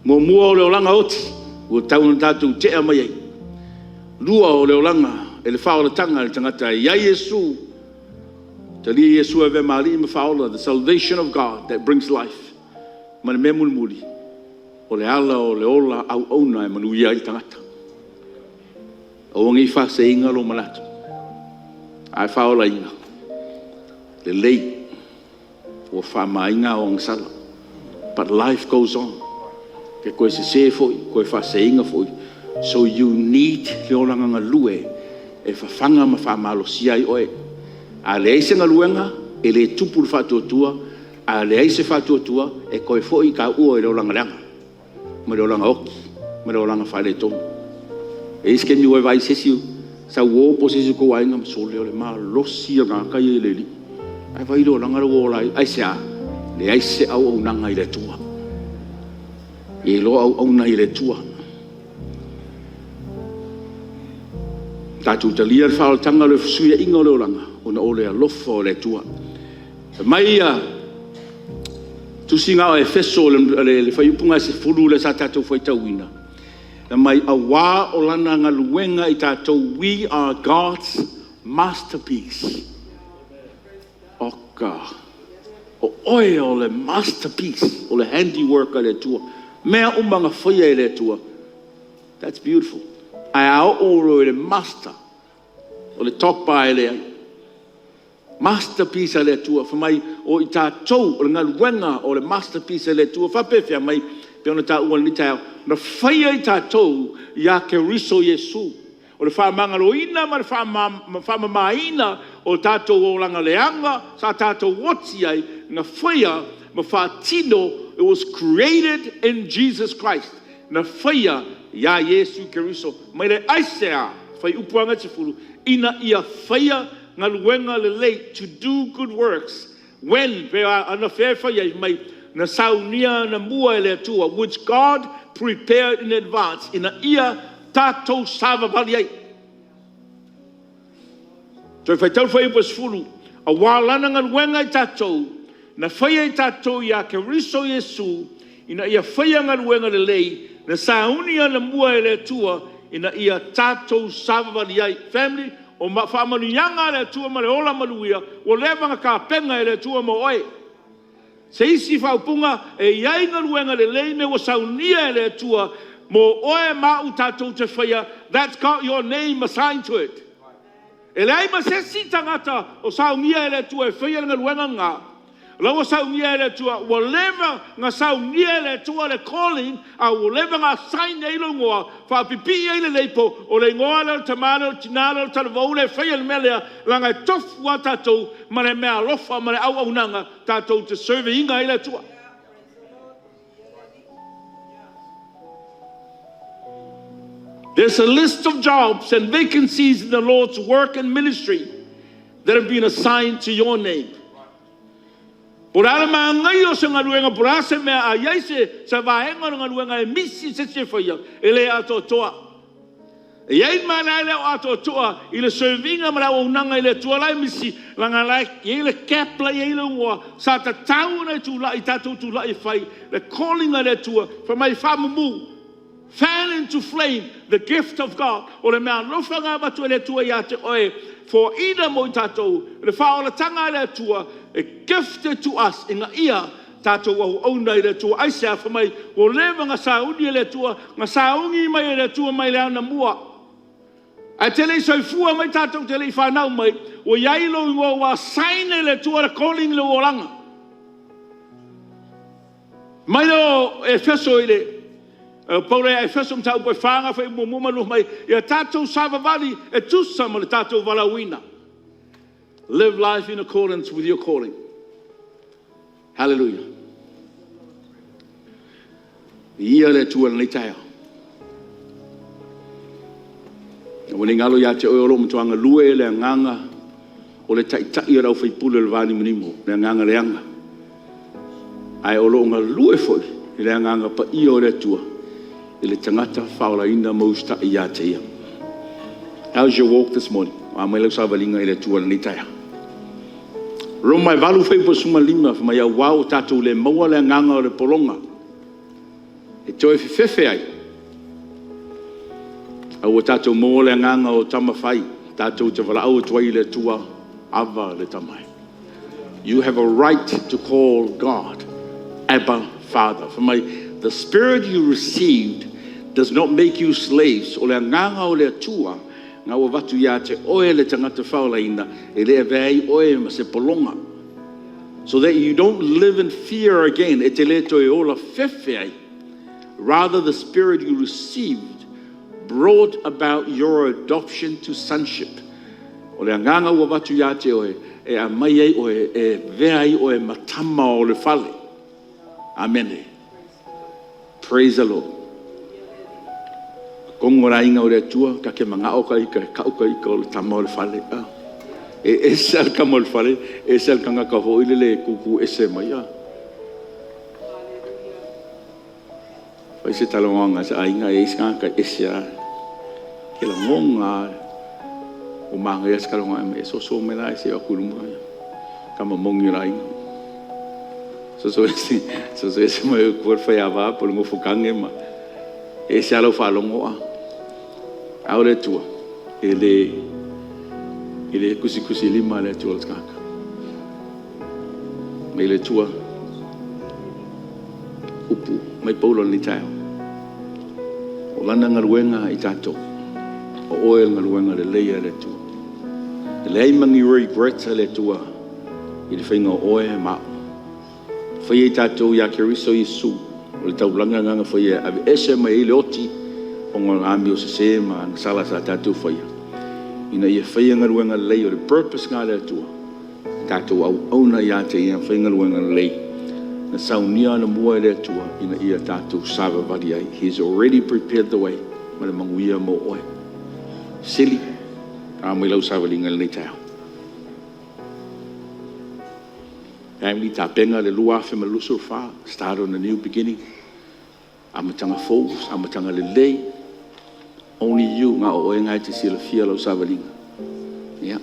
Muamua o le olaga oti ua tatau ona tatou tea mai ai. Lua o le olaga i le faaolataga a le tagata e i ai Iesu, talia Iesu e avea ma Alii ma Faaola, the salvation of God that brings life. Ma le mea mulimuli, o le ala o le ola auauna e manuia ai le tagata. Aua ne i faaseseina lou manatu, a e faaolaina, lelei, ua faamaina au agasala. But life goes on. E te toe sese foi, toe faaseseina foi. So you need le olaga galue e fafaga ma faamalosia ai oe. A leai se galuega, e le tupu le faatuatua. A leai se faatuatua, e toe foi i taua i le olaga leaga ma le olaga oti ma le olaga faaletonu. E i ai isi taimi ua e vaai i se isi sau uo po o se isi o tou aiga, sole, o le malosi ia o le tagata ia i le Alii. Ae vaai i le olaga lea ua ola ai. Aisea? Leai se auaunaga i le Atua. E le o auauna i le Atua. Tatou talia le faaolataga o le fesuiaiga o le olaga ona o le alofa o le Atua. Fai mai le tusiga a Efeso i le fuaiupu 10 lea sa tatou faitauina, fai mai, aua o lana galuega i tatou, we are God's masterpiece. Oka, o oe o le masterpiece, o le handiwork a le Atua. O mea uma na faia e le Atua, that's beautiful. Ae a oo loa i le master, o le top lava e leai. Masterpiece a le Atua. Fai mai, o i tatou o le galuega o le masterpiece a le Atua. E faapefea mai? E pei ona taua i lenei taeao, na faia i tatou ia Keriso Iesu. O le faamagaloina ma le faamamaina o tatou olaga leaga sa tatou oti ai, na faia ma faatino, it was created in Jesus Christ. Na faia ia Iesu Keriso. Mai le aisea? Fuaiupu 60, ina ia faia galuega lelei, to do good works. When? Anafea e fai ai? Fai mai, na saunia anamua e le Atua, which God prepared in advance, ina ia tatou savavali ai. Toe faitau le fuaiupu 10, aua o lana galuega i tatou, na faia i tatou ia Keriso Iesu, ina ia faia galuega lelei, na sauni anamua e le Atua ina ia tatou savavali ai. Family, o faamanuiaga a le Atua ma le ola manuia ua leva ona tapena e le Atua mo oe. Se isi faaupuga, e i ai galuega lelei mea ua saunia e le Atua mo oe ma au tatou te faia, that's got your name assigned to it. E leai ma se isi tagata o saunia e le Atua e faia le galuega lena. O la ua saunia e le Atua, ua leva ona saunia e le Atua le calling, a ua leva ona assign ai lou igoa, faapipii ai le label, o le igoa lea o le tama lea, o le tina lea o le talavou lea e faia le mea lea, leaga e tofu lava tatou ma le meaalofa ma le auaunaga tatou te serve ina ai le Atua. There's a list of jobs and vacancies in the Lord's work and ministry that have been assigned to your name. Po o le a le manaia o se galuega, po o le a se mea, a i ai se vaega o le galuega e misi se isi e faia, e le atoatoa. E i ai le mea la e le o atoatoa i le serve ina ma le auaunaga i le Atua la e misi, leaga o la e i ai le gap la e i ai lou igoa, sa tatau ona e tulai, tatou tulai e fai le calling a le Atua, fai mai faamumu, fan into flame the gift of God. O le meaalofa na avatu e le Atua ia te oe, foaina mo i tatou le faaolataga a le Atua, e gifted to us ina ia tatou auauna i le Atua. Aisea? Fai mai, ua leva ona sauni e le Atua, na sauni mai e le Atua mai le anamua. Ae te le i soifua mai tatou te le i fanau mai, ua i ai lou igoa ua assign e le Atua le calling i lou olaga. Mai lea o Efeso i le Paulo ia Efeso mataupu e 4 agai 1 ma 2 mai, ia tatou savavali e tusa ma le tatou valaauina. Live life in accordance with your calling. Hallelujah. Viia le Atua i lenei taeao. Aua ne i galo ia te oe o lo o matua galue le agaga o le taitai o le aufaipule o le vanimonimo, le agaga leaga, ae o lo o galue foi i le agaga paia o le Atua i le tagata faolaina ma usitai ia te Ia. How's your walk this morning? O a mai lau savaliga i le Atua i lenei taeao? Roma e 8 fuaiupu 15, fai mai, aua ua tatou le maua le agaga o le pologa e toe fefefe ai, a ua tatou maua le agaga o tama fai, tatou te valaau atu ai i le Atua, Ava le Tama e. You have a right to call God Abba Father. Fai mai, the spirit you received does not make you slaves. O le agaga o le Atua na ua avatu ia te oe le tagata faolaina, e le avea ai oe ma se pologa. So that you don't live in fear again. E te le toe ola fefe ai. Rather, the spirit you received brought about your adoption to sonship. O le agaga ua avatu ia te oe, e aumai ai oe, e avea ai oe ma tama o le fale. Amene. Praise the Lord. Atonu o le aiga o le Atua, ta te manao ita e tau ita o le tama o le fale. E ese lava le tama o le fale, ese le tagata foi lele e tutu ese mai. Fai se talanoaga a se aiga, e i ai se tagata e ese lava. E te lagona lava ua manaia se talanoaga, e soso mai la ae se i o atu i luma le tama moni o le aiga. Soso ese mai o i tua le faiava po o le nofo tane ma… E ese lava lau faalogo a o le Atua, e le tusitusilima le Atua i le tagata. Fai mai le Atua, upu mai Paulo i lenei taeao, o lana galuega ia i tatou, o oe o le galuega lelei a le Atua. E leai ma ni regrets a le Atua i le faiga o oe ma au. Na faia i tatou ia Keriso Iesu, o le taulaga lena na faia e aveese mai ai le oti ona o amio sese ma agasala sa tatou faia, ina ia faia galuega lelei. O le purpose lena a le Atua, tatou auauna ia te Ia e fai galuega lelei na saunia anamua e le Atua ina ia tatou savavali ai. He has already prepared the way ma le manuia mo oe. Sili, a mai lau savaliga i lenei taeao? Family, tapena le 2024, start on a new beginning, amataga fou, amataga lelei. Only you, na o oe lava e te silafia lau savaliga. Ia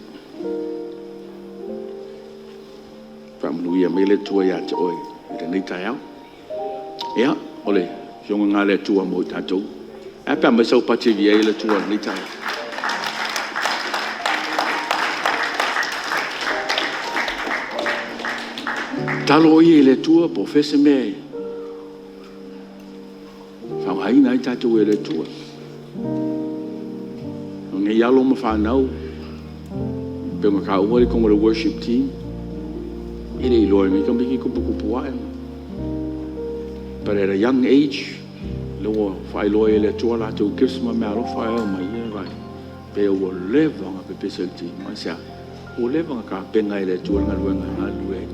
faamanuia mai le Atua ia te oe i lenei taeao. Ia, o le Afioga lena a le Atua mo i tatou. Ae a pe a aumai sau pati e viia ai le Atua i lenei taeao? Tatalo oe ia i le Atua po o fea se mea e faaaogaina ai tatou e le Atua. O nei alo ma fanau e pei ona taua i totonu o le worship team, e le i iloa e nei tamaiti tuputupu ae. But at a young age, lea ua faailoa e le Atua a latou gifts ma meaalofa e omai, e vaai, pei ua leva ona pepese i le tino. Aisea? Ua leva ona tapena e le Atua le galuega e galulue ai.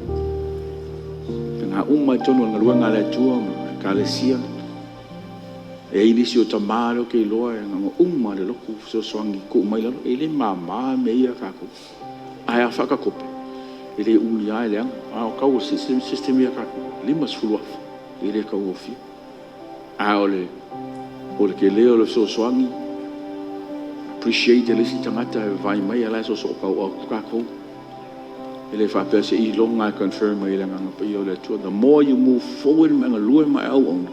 O mea uma lava i totonu o le galuega a le Atua ma le Ekalesia, e i ai nisi o tama lea ou te iloa na ona uma lava o le lotu fesoasoani tuu mai lalo. E le mama mea ia a tatou. Ae a faatatope, e le umi lava e leaga. A o le tau o le system ia a tatou, e $50,000. E le taugofie. A o le tele o le fesoasoani, appreciate e le isi tagata e vaavaai mai a o la e soosoo tauau atu tatou. E le faapea seiloga lava e confirm mai e le Agaga Paia o le Atua. The more you move forward ma e galue ma e auauna,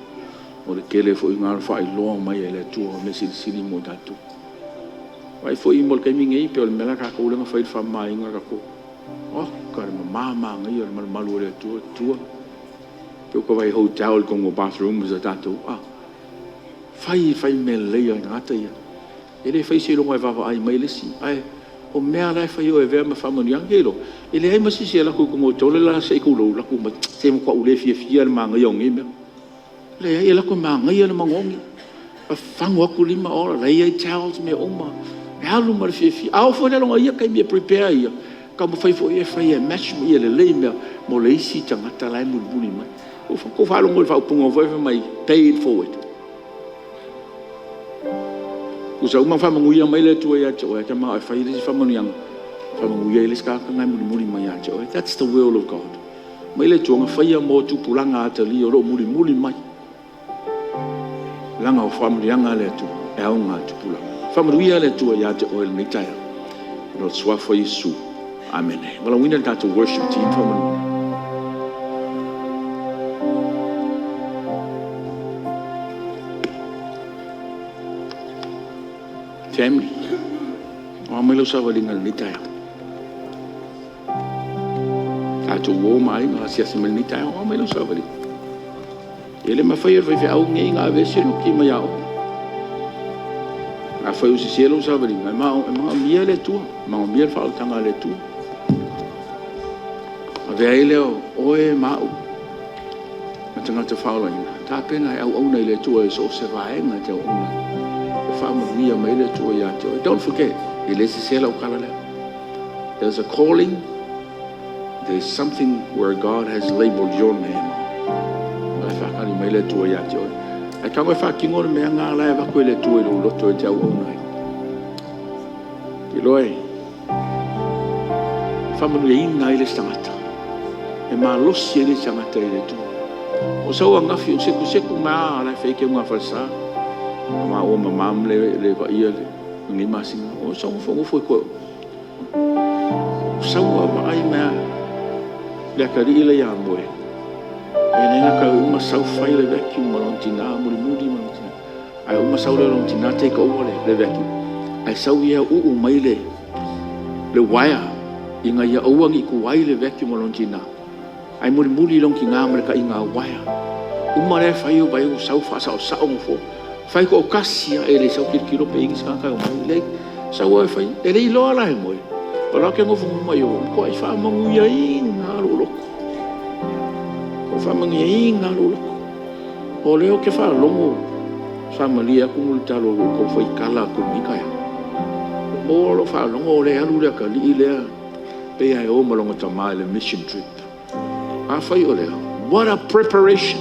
o le tele foi lena o le faailoa mai e le Atua o mea silisili mo i tatou. Vaai foi mo le taimi nei, pei o le mea la tatou lea na fai i le faamamaina o tatou. Oka le mama manaia o le malumalu o le Atua tua. Pei ua ta vaai i hotel i totonu o bathrooms a tatou. Fai fai mea lelei a le tagata ia. E le faia seiloga e vaavaai mai le isi. Ae o mea lava la e fai e avea ma faamanuiaga. Ou te iloa, e leai ma se isi e alu atu i totonu o le tole la se i tulou, alu atu mai, se ua matuai ou le fiafia lava i le manaia o nei mea. Leai, e alu atu e manaia le magogi, fafagu atu lima o la e i ai towels ma mea uma, e alu ma le fiafia. A oo foi la i lona ia taimi e prepare ai ia, taumafai foi ia e fai e match ma ia lelei mea mo le isi tagata la e mulimuli mai. Ua outou faalogo i le faaupuga foi lea fai mai, pay it forward. Tusa uma ona faamanuia mai le Atua ia te oe, ae e te manao e fai le isi faamanuiaga e faamanuia ai le isi tagata lena e mulimuli mai ia te oe. That's the will of God. Fai mai le Atua na faia mo tupulaga atalia o lo o mulimuli mai, leaga o faamanuiaga a le Atua e ao i tupulaga. Faamanuia le Atua ia te oe i lenei taeao i le suafa o Iesu. Amene. Valaauina le tatou worship team faamolemole. Family, o a mai lau savaliga i lenei taeao? Tatou uo ma aiga, asiasi mai i lenei taeao. O a mai lau savaliga? E le mafai e le faifeau lenei ona aveese le oti mai ia oe. Afai ua sese lau savaliga, e manaomia le Atua, e manaomia le faaolataga a le Atua. Ona avea ai lea o oe ma au ma tagata faolaina, tapena e auauna i le Atua i so o se vaega e te auauna ai, e faamanuia mai ai le Atua ia te oe. Don't forget, e le sese lau tala lea. There's a calling, there's something where God has labeled your name on. O la e faatali mai le Atua ia te oe. Ae tago e faatino le mea lena la e avatu e le Atua i lou loto e te auauna ai. Ou te iloa e faamanuiaina ai le isi tagata, e malosi ai le isi tagata i le Atua. Na ou sau ananafi ou setusetu mai lava o la e fai ai le falesa ma maua ma mom le vaaia lenei masina. Ou sau nofonofo i toe o, ou sau vaavaai mai lava le atalii la e ia Moe, lea na uma sau fai le vacuum a lona tina mulimuli ma lona tina, ae uma sau lea o lona tina take over le vacuum, ae sau ia uu mai le uaea ina ia aua ne i tuai le vacuum a lona tina, ae mulimuli lona tina ma le taiga uaea. Uma lea fai ou vaai atu ua sau faasaosao nofoa. Fai toatasi lava e le sau tilotilo pe i ai nisi tagata e omai, leai. Sau lava e fai. E le i iloa la e Moe, o la e ou te nofonofo mai o, ua matuai faamanuiaina lava lou loto. Ua faamanuiaina lava lou loto. O lea ou te faalogo, faamalie atu Mulitalo ua ou tau faitala atu i lenei taeao. Ua maua lau faalogo o lea e alu le atalii lea pei lava e o ma lona tama i le mission trip. Afai o lea, what a preparation!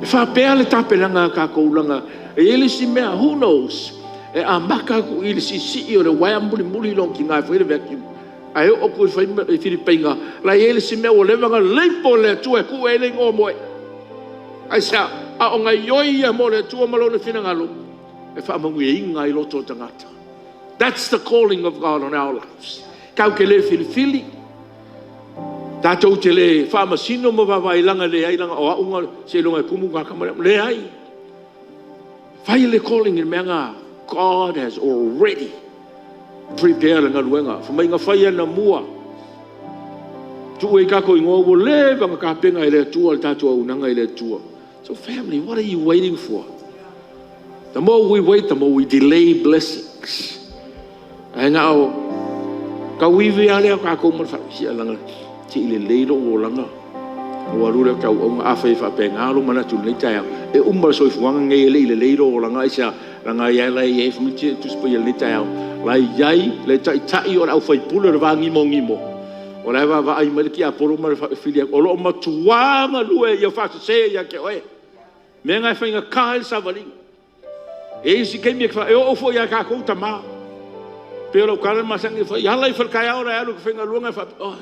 E faapea le tapenaga a tatou leaga e i ai le isi mea, who knows, e amata atu i le siisii o le uaea mulimuli lona tina e fai le vacuum, ae oo atu i Filipaina, o la e i ai le isi mea ua leva ona label e le Atua e tuu i ai le igoa o Moe. Aisea? A o gaoioi ia mo le Atua ma Lona finagalo e faamanuiaina ai loto o tagata. That's the calling of God on our lives. Tatou te le filifili, tatou te le faamasino ma vaavaai leai leaga o au na seiloga e tumu le tagata. Leai. Fai le calling i le mea lena. God has already prepared le galuega. Fai mai na fai anamua, tuu ai tatou igoa ua leva ona tapena e le Atua le tatou auaunaga i le Atua. So family, what are you waiting for? The more we wait, the more we delay blessings. Ae na o tauivi lava lea o tatou ma le faausia laga se i lelei lou olaga ou alu lea ou te auauna. Afai e faapena lou manatu i lenei taeao, e uma le soifuaga lenei e le i lelei lou olaga. Aisea? Leaga o la e i ai, fai mai le Tusi Paia i lenei taeao, o la e i ai le taitai o le aufaipule o le va gimogimo, o la e vaavaai mai le tiapolo ma le fili atu, o lo o matua galue ia faasese ia te oe. O le mea lena e faigata ai le savaliga. E i ai isi taimi e oo foi ia tatou tama. E pei o lau tala masani ona fai, ala ifo i le taeao o le a e alu e te faigaluega, e faapea, oi,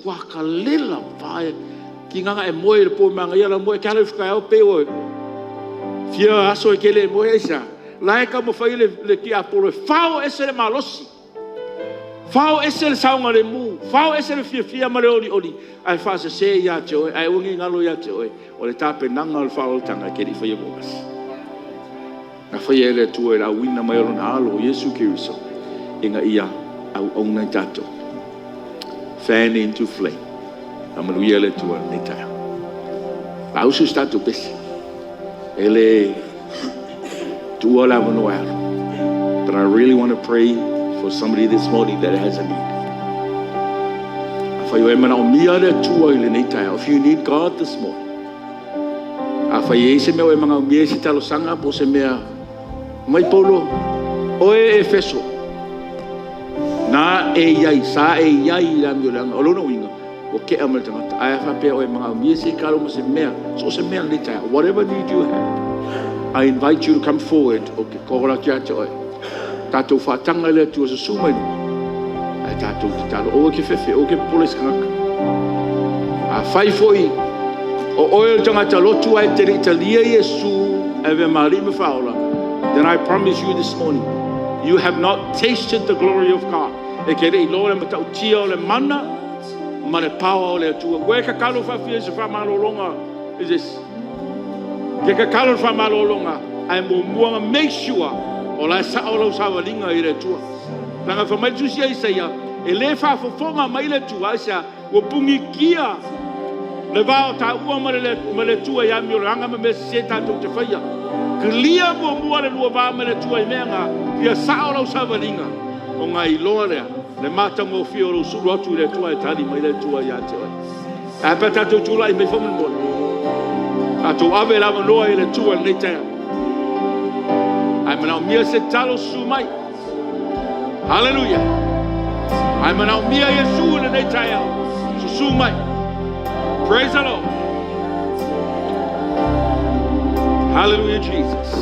ua matua lela e tiga ona e moe i le po e manaia lau moe, ae te ala ifo i le taeao pei ua fia aso e te le moe. Aisea? O la e taumafai le tiapolo e fao ese le malosi, fao ese le saogalemu, fao ese le fiafia ma le olioli, ae faasese ia te oe. Ae aua ne i galo ia te oe, o le tapenaga o le faaolataga e te le i faia muamua. Na faia e le Atua i le auina mai o Lona Alo o Iesu Keriso ina ia auauna i tatou. Fan into flame. Faamanuia le Atua i lenei taeao. Saausi se tatou pese. E le tuua le avanoa e alu. But I really want to pray for somebody this morning that has a need. Afai o e manaomia le Atua i lenei taeao, if you need God this morning, Afai e i ai se mea ua e manaomia ai se talosaga po o se mea, fai mai Paulo, oe Efeso, na e i ai, sa e i ai i le amioleaga. O lona uiga, ua tea ma le tagata. Ae a faapea o e manaomia se tatalo ma se mea, so o se mea i lenei taeao, whatever need you have, I invite you to come forward. Ou te call atu ia te oe. Tatou faataga i le Atua, susu mai i luma, ae tatou tatalo. Aua e te fefe, aua e te popole i se tagata. Afai foi o oe o le tagata lotu ae te le i talia Iesu e avea ma Alii ma Faaola, then I promise you this morning, you have not tasted the glory of God. E te le i iloa le matautia o le mana ma le power o le Atua. Ua e tatalo faafia i se faamalologa i se isi. E te tatalo i le faamalologa, ae muamua ona make sure o la e sao lau savaliga i le Atua. Leaga fai mai le tusi a Isaia, e le faafofoga mai le Atua, aisea? Ua punitia le va o taua ma le Atua i amioleaga ma mea sese tatou te faia. Kilia muamua le lua va ma le Atua i mea na, ia sao lau savaliga, ona e iloa lea le matagofie o lou sulu atu i le Atua ae tali mai le Atua ia te oe. Ae a pe a tatou tulai mai faamolemole? Tatou ave le avanoa i le Atua i lenei taeao. A e manaomia se tatalo, susu mai. Haleluia! A e manaomia Iesu i lenei taeao, susu mai. Praise the Lord. Hallelujah, Jesus.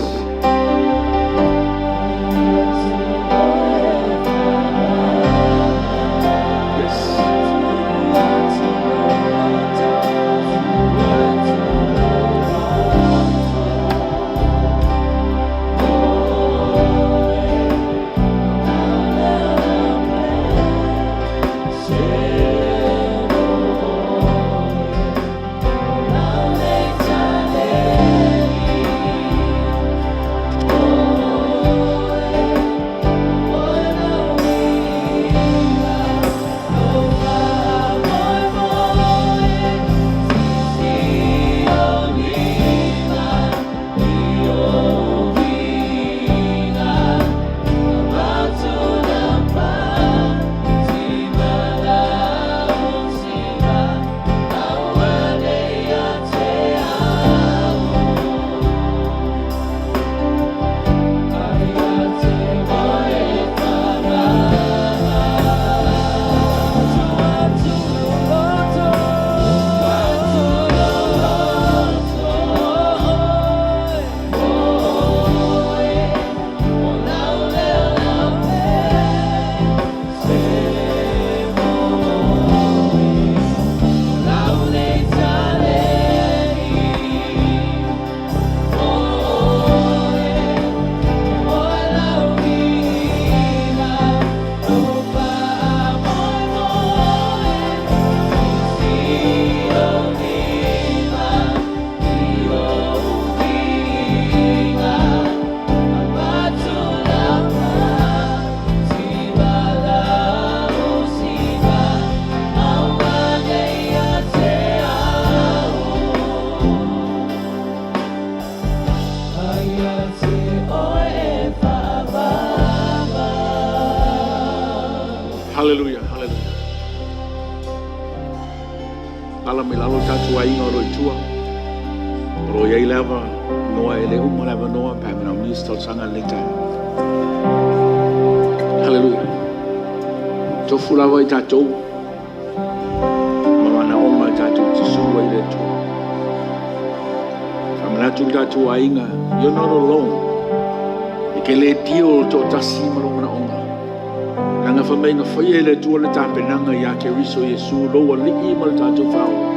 Yes. Hallelujah, hallelujah. Alaala mai lalo o tatou aiga o lo o i tua. O lo o i ai le avanoa, e le uma le avanoa pe a manaomia se talosaga i lenei taeao. Hallelujah. Tofu lava i tatou ma manaoga tatou te sulu ai i le Atua. Faamanatu i le tatou aiga, you're not alone. E te le deal toatasi ma lou manaoga. Leaga fai mai na faia e le Atua le tapenaga ia Keriso Iesu, lou Alii ma le tatou Faaola,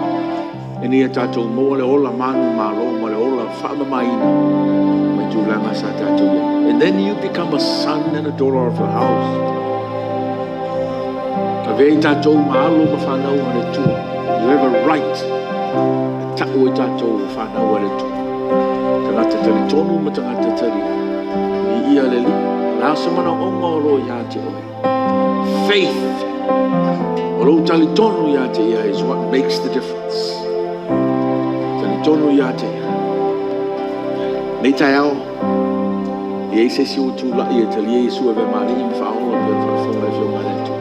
ina ia tatou maua le ola manumalo ma le ola faamamaina mai tulaga sa tatou i ai. And then you become a son and a daughter of the house. Avea i tatou ma alo ma fanau a le Atua. You have a right e tau ai tatou o fanau a le Atua. Tagata talitonu ma tagata tali viia le Alii. O le a se manaoga o lo o ia te oe? Faith, o lou talitonu ia te ia is what makes the difference. Talitonu ia te ia. Nei taeao, e i ai se isi ua tulai e talia Iesu e avea ma Alii ma Faaola pei ona faafofoga le Afioga a le Atua.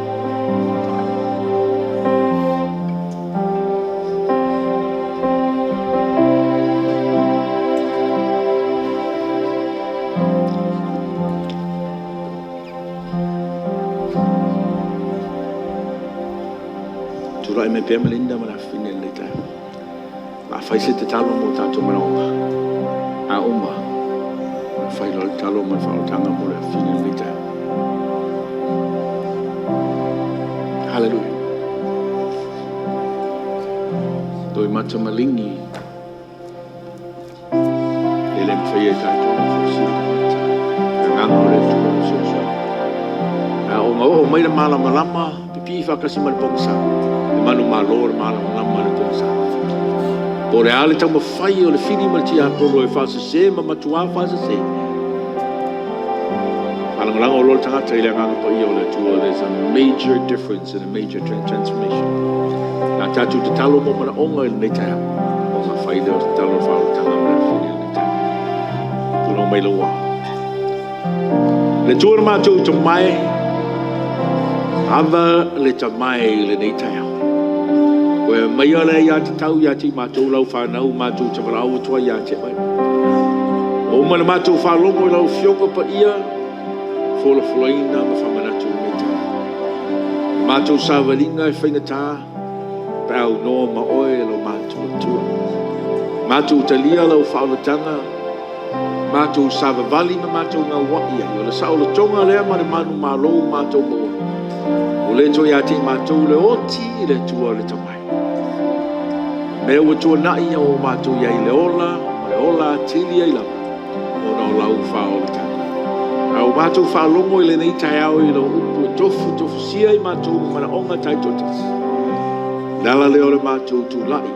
Tulai mai pea Melinda ma le afafine i lenei taeao. O le a fai se tatalo mo tatou manaoga. A uma, ona fai loa le tatalo ma le faaolataga mo le afafine i lenei taeao. Hallelujah. Toi mata maligi e le mafai e tatou ona fusia tagata. Agaga o le Atua ma fesoasoani. A o oo mai le malamalama, pipii faatasi ma le pogisa, e manumalo le malamalama i le pogisa. Po o le a le taumafai o le fili ma le tiapolo e faasese ma matua faasese, faalagolago loa le tagata i le Agaga Paia o le Atua, there's a major difference and a major transformation. O le a tatou tatalo mo manaoga i lenei taeao, ona fai lea o le tatalo o le faaolataga mo le afafine i lenei taeao. Tulou mai lau ao. Le Atua lo matou tamae, ava le tamae i lenei taeao. Ua e aumaia le aiatatau ia te i matou lau fanau matou te valaau atu ai ia te oe. Ua uma ona matou faalogo i lau Afioga Paia, folafolaina ma faamanatu i lenei taeao. O le matou savaliga e faigata pe a aunoa ma oe lo matou Atua. Matou talia lau faaolataga, matou savavali ma matou gauai ai. O le saolotoga lea ma le manumalo ua matou maua, ua le toe ia te i matou le oti i le Atua le tamae. O mea ua tuanai a ua matou i ai i le ola ma le ola atili ai lava ona o lau faaolataga. A ua matou faalogo i lenei taeao i lau upu e tofutofusia i matou ma manaoga taitoatasi, o le ala lea o le matou tulai,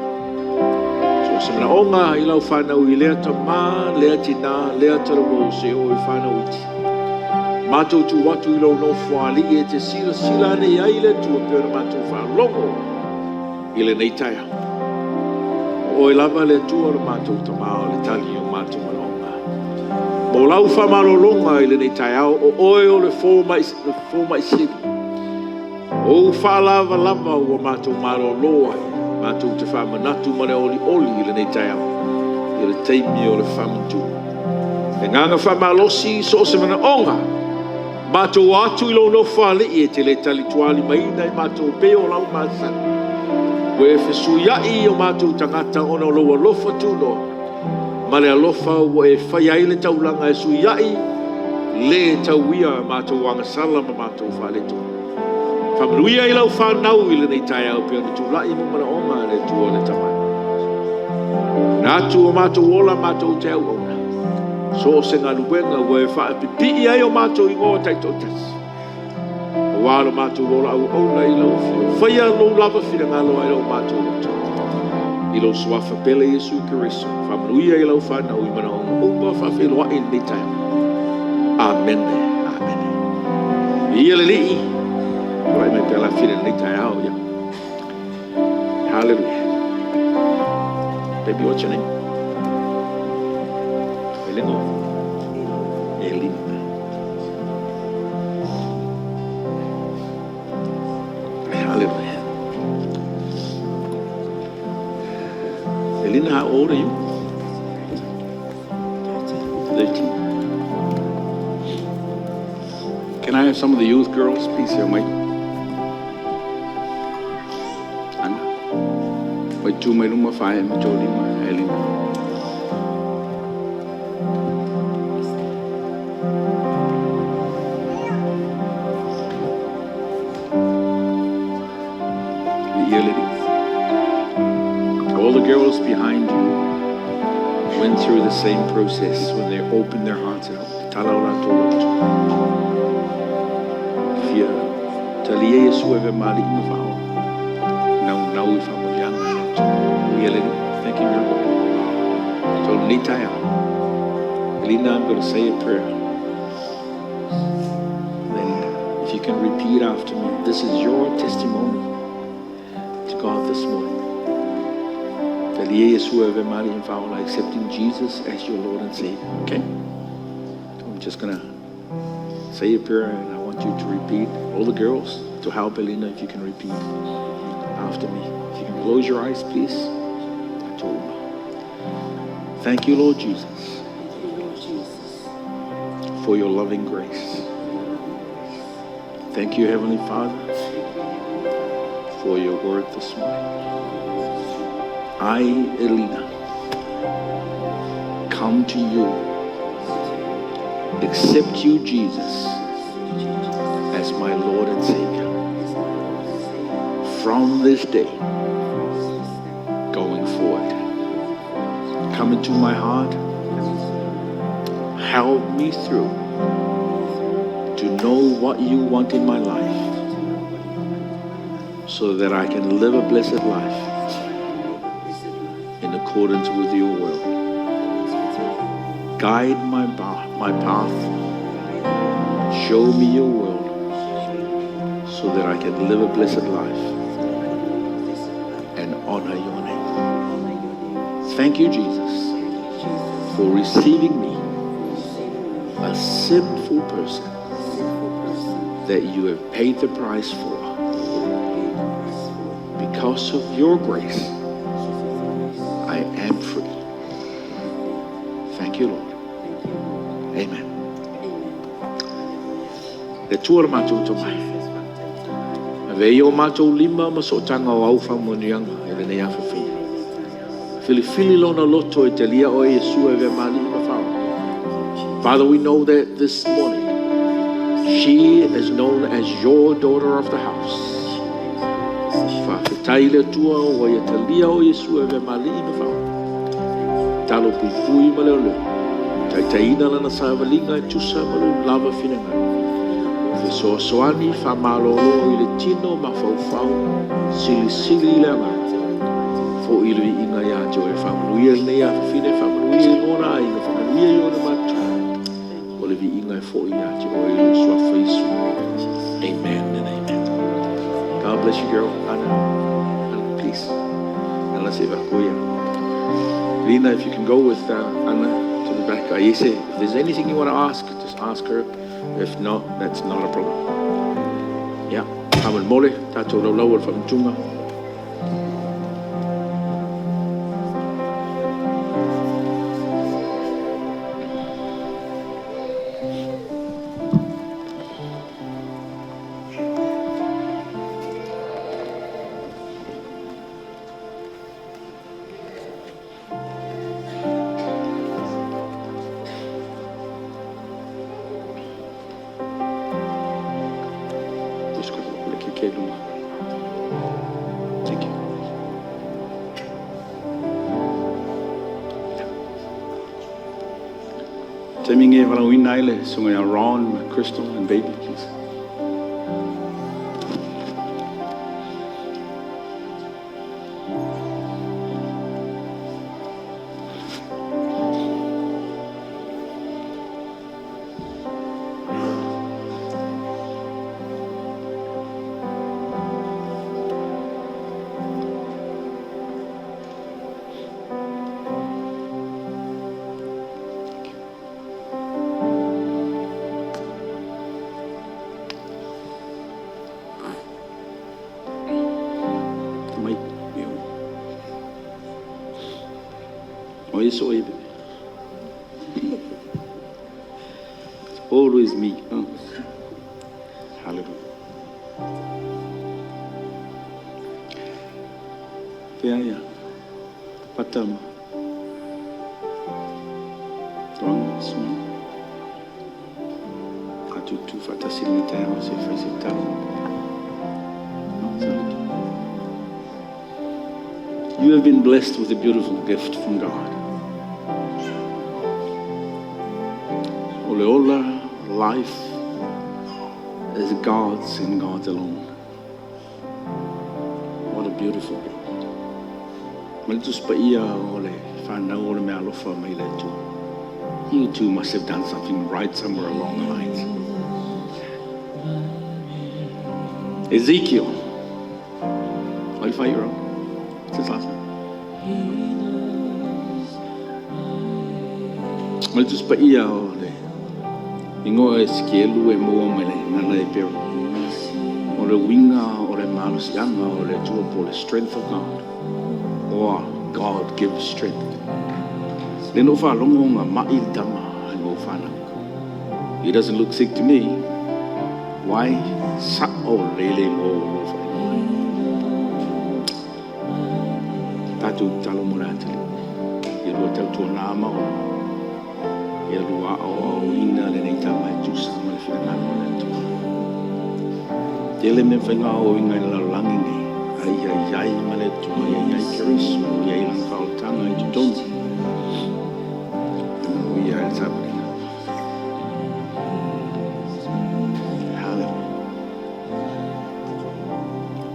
so o se manaoga i lau fanau i lea tama, lea tina, lea talavou seia oo i fanau iti, matou tu atu i lou Nofoalii e te silasila ane i ai le Atua pei ona matou faalogo i lenei taeao. O oe lava le Atua o le matou Tama o le tali o matou manaoga. Mo lau faamalologa i lenei taeao, o oe o le fomai sili. O ou faalavalava ua matou malolo ai, matou te faamanatu ma le olioli i lenei taeao, i le taimi o le faamatuga. Le agaga faamalosi i so o se manaoga, matou o atu i lou Nofoalii e te le talitualimaina i matou e pei o lau masani. Ua e fesuiai o matou tagata ona o lou alofa tunoa ma le alofa ua e faia ai le taulaga e suiai le tauia a matou agasala ma matou faaletonu. Faamanuia i lau fanau i lenei taeao pei ona tulai mo manaoga a le Atua le Tama. Na atu o matou ola matou te auauna. So o se galuega ua e faapipii ai o matou igoa taitoatasi. Aua lo matou ola auauna i lau afio. Faia lou lava finagalo ai lo matou loto. I lou suafa pele Iesu Keriso. Faamanuia i lau fanau i manaoga uma faafeiloai i lenei taeao. Amene. Amene. Ia le Alii. Tulai mai pea afafine i lenei taeao. Ia. Hallelujah. Baby, what's your name? Elena. Elina. Hallelujah. Elina, how old are you? 13. Can I have some of the youth girls, please? Here, wait. Anna. Wait, tu mai luma whae ma tō lima, Elina. Ia lady. All the girls behind you went through the same process when they opened their hearts out. Tala o latou loto. Fia talia Iesu e avea ma Alii ma Faaola. Naunau i faamanuiaga a le Atua. Ia lady. Thank you very much. So lenei taeao. Elina, I'm going to say a prayer. Then if you can repeat after me, this is your testimony to God this morning. Talia Iesu e avea ma Alii ma Faaola, accepting Jesus as your Lord and Savior. Okay? I'm just going to say a prayer and I want you to repeat. All the girls, to help Elena, if you can repeat after me. If you can close your eyes, please. Thank you, Lord Jesus, Thank you, Lord Jesus. for your loving grace. Thank you, Heavenly Father, Thank you, Heavenly Father, for your word this morning. I, Elena, come to you, accept you, Jesus, as my Lord and Savior. From this day going forward, come into my heart, help me through to know what you want in my life so that I can live a blessed life in accordance with your will. Guide my, my path, show me your will so that I can live a blessed life and honor your name. Thank you, Jesus, for receiving me, a sinful person that you have paid the price for. Because of your grace, I am free. Thank you, Lord. Amen. Le tua le matou tomai. Ave i o matou lima ma sootaga o au faamanuiaga i lenei afafia. Filifili lona loto e talia oe Iesu e avea ma Alii ma Faaola. Father, we know that this morning she is known as your daughter of the house. Faafetai i le Atua ua ia talia o Iesu e avea ma Alii ma Faaola. Talo puipui ma leoleo. Taitaiina lana savaliga e tusa ma lou lava finagalo. Fesoasoani faamalolo i le tino mafaufau, silisili i le agaga. Foi le viiga ia te oe, faamanuia lenei afafine, faamanuia i ona aiga, faamanuia i ona matua. O le viiga e foi ia te oe i lou suafa Iesu. Amen and amen. God bless you, girl. Anna, Anna, please. Anna Sevakuya. Lina, if you can go with Anna to the back. Ayese, if there's anything you want to ask, just ask her. If not, that's not a problem. Yeah. Faamolemole, tatou laulau o le faamanatuga. Thank you. Taimi lenei e valaauina ai le susuga ia Ron ma Crystal and baby, please. Mai, io. O isso aí, bebê. It's always me. Huh? Hallelujah. Fea ia. Pata ma. Toanga sui. Atu tu faatasi lenei taeao se i fai se tatalo. You have been blessed with a beautiful gift from God. O le ola, life is God's and God's alone. What a beautiful gift. Ma le Tusi Paia o le fanau o le meaalofa mai le Atua. You too must have done something right somewhere along the lines. Ezekiel. Are you 5-year-old? What's his last name? Ma le Tusi Paia o le ingoa Esikielu e maua mai le gagana Eperu. O le uiga o le malosiaga o le Atua po o le strength of God or God gives strength. Lea na ou faalogo na ma'i le tama i mau fanau. He doesn't look sick to me. Why? Sa'o lelei mo lou faaigoa. Tatou tatalo mo le atalii. Ia lua tautuana ma Olo, ia lua aoaoina lenei tama e tusa ma le finagalo o le Atua. Tele mea e mafai ona aoaoina i le lalolagi lenei, a ia i ai ma le Atua, ia i ai Keriso, ia i ai Lana faaolataga i totonu e manuia ai le tapuaiga. Hallelujah.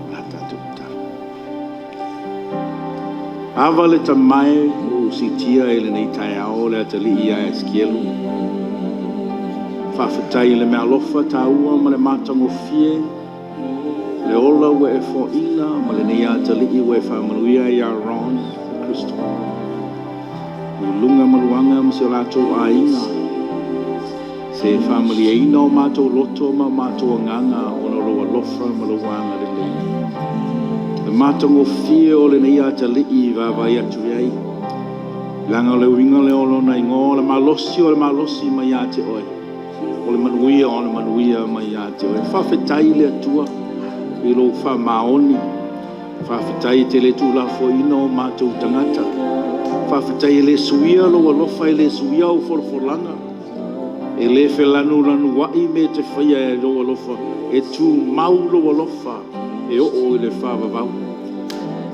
O le a tatou tatalo. Ava le tamae ua ou siitia i lenei taeao le atalii ia Esikielu. Faafetai i le meaalofa taua ma le matagofie, le ola ua e foaina ma lenei atalii ua e faamanuia ai ia Ron ma Crystal. I luga ma luaga ma si o latou aiga, se faamalieina o matou loto ma o matou agaga ona o lou alofa ma lou agalelei. Le matagofie o lenei atalii i vaavaai atu i ai, leaga o le uiga lea o lona igoa, o le malosi o le malosi mai ia te oe, o le manuia o le manuia mai ia te oe. Faafetai i le Atua i lou faamaoni, faafetai e te le tuulafoaiina o matou tagata. Faafetai e le suia lou alofa, e le suia au folafolaga, e le felanulanuai mea e te faia i lou alofa, e tumau lou alofa e oo i le faavavau.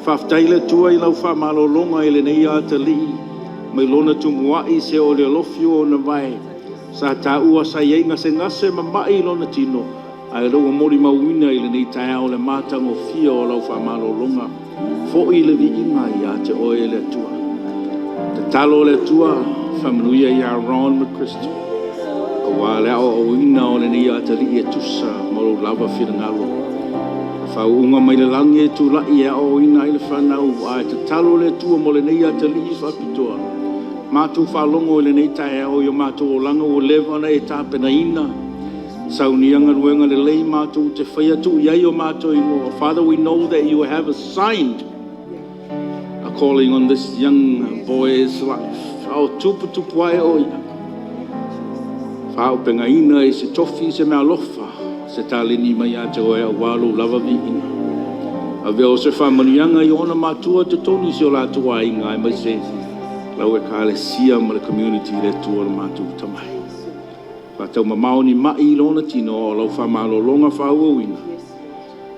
Faafetai i le Atua i lau faamalologa i lenei atalii mai lona tumuai seia oo i le alofi o ona vae. Sa taua sa i ai gasegase ma mai i lona tino, a o lea ua molimauina i lenei taeao le matagofie o lau faamalologa. Foi le viiga ia te oe le Atua. Tatalo le Atua, faamanuia ia Ron ma Crystal aua le aoaoina o lenei atalii e tusa ma lou lava finagalo. O faauuga mai le lagi e tulai e aoaoina ai le fanau, ae tatalo le Atua mo lenei atalii faapitoa. Matou faalogo i lenei taeao i o matou olaga ua leva ona e tapenaina, saunia galuega lelei matou te faia, tuu i ai o matou igoa. Father, we know that you have assigned a calling on this young boy's life. A o tuputupu ae o ia, faaauupegaina i se tofi, se meaalofa, se taleni mai ia te oe aua lou lava viiga. Ave o se faamanuiaga i ona matua i totonu o si o latou aiga, aemaise lau Ekalesia ma le community. Le Atua lo matou Tamai, faataumamao ni mai i lona tino a o lau faamalologa faaauauina.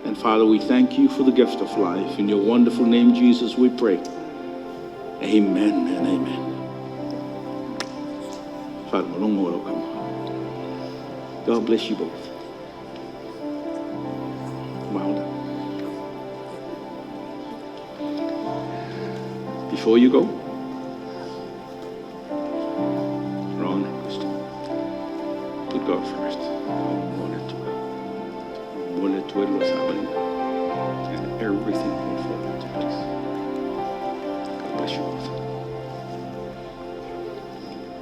And Father, we thank you for the gift of life. In your wonderful name, Jesus, we pray. Amen and amen. Faalogologo lau kama. God bless you both. Well done. Before you go, Ron and Crystal, put God first. And everything will fall into place. God bless you both.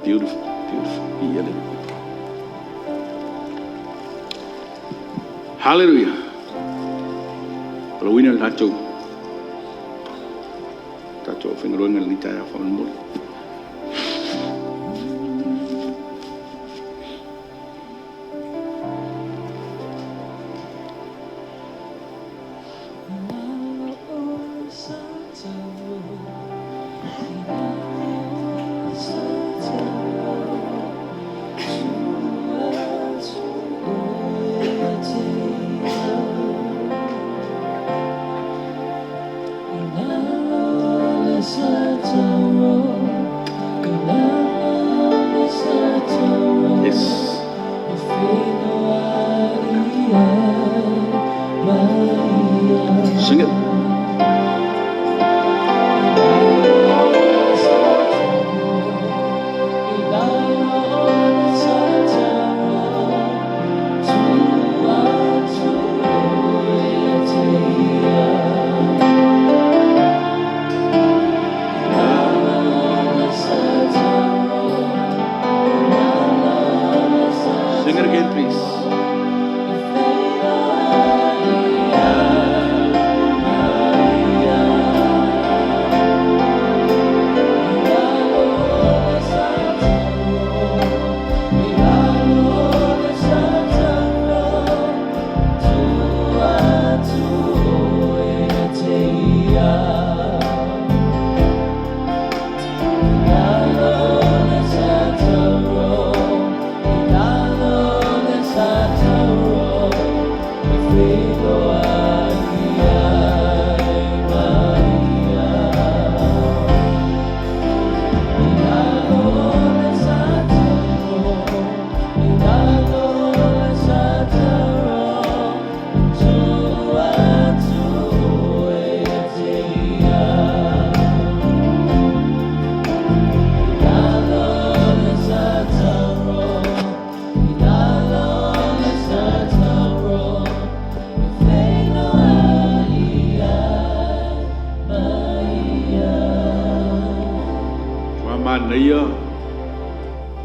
Beautiful, beautiful. Hallelujah. O le uiga o le tatou tatou aufaigaluega i lenei taeao faamolemole.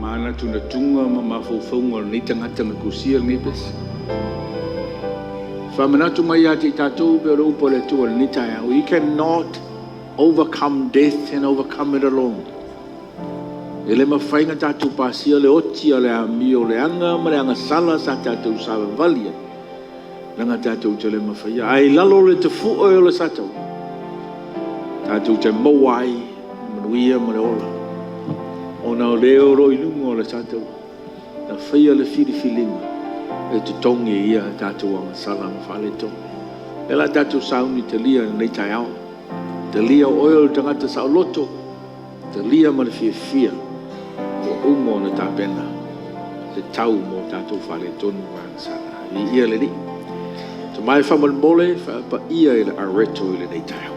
Manatunatuga ma mafaufauga o lenei tagata na tusia lenei pese. Faamanatu mai ia te i tatou pei o le upu a le Atua i lenei taeao, you cannot overcome death and overcome it alone. E le mafai ona tatou pasia le oti a le amio leaga ma le agasala sa tatou savavali ai, leaga tatou te le mafaia. Ae i lalo o le tafue o le sataua, tatou te maua ai le manuia ma le ola, ona o le o lo o i luga o le sataua, na faia le filifiliga e totogi e ia a tatou agasala ma faaletonu. O lea o le a tatou sauni e talia i lenei taeao, talia o oe o le tagata saoloto, talia ma le fiafia ua uma ona tapena le tau mo tatou faaletonu ma agasala. Viia le Alii. Tama e faamolemole, faapaia i le areto i lenei taeao.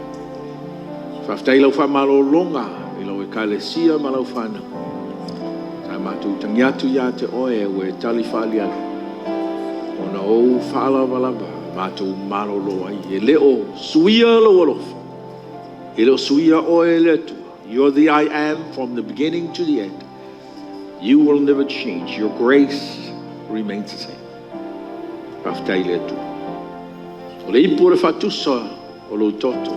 Faafetai i lau faamalologa i lau Ekalesia ma lau fanau. Sa matou tagi atu ia te oe ua e tali faaaliali ona o ou faalavalava matou malolo ai. E le o suia lou alofa, e le o suia oe e le Atua. You are the I am from the beginning to the end. You will never change. Your grace remains the same. Faafetai i le Atua. O le ipu o le faatusa o lou toto.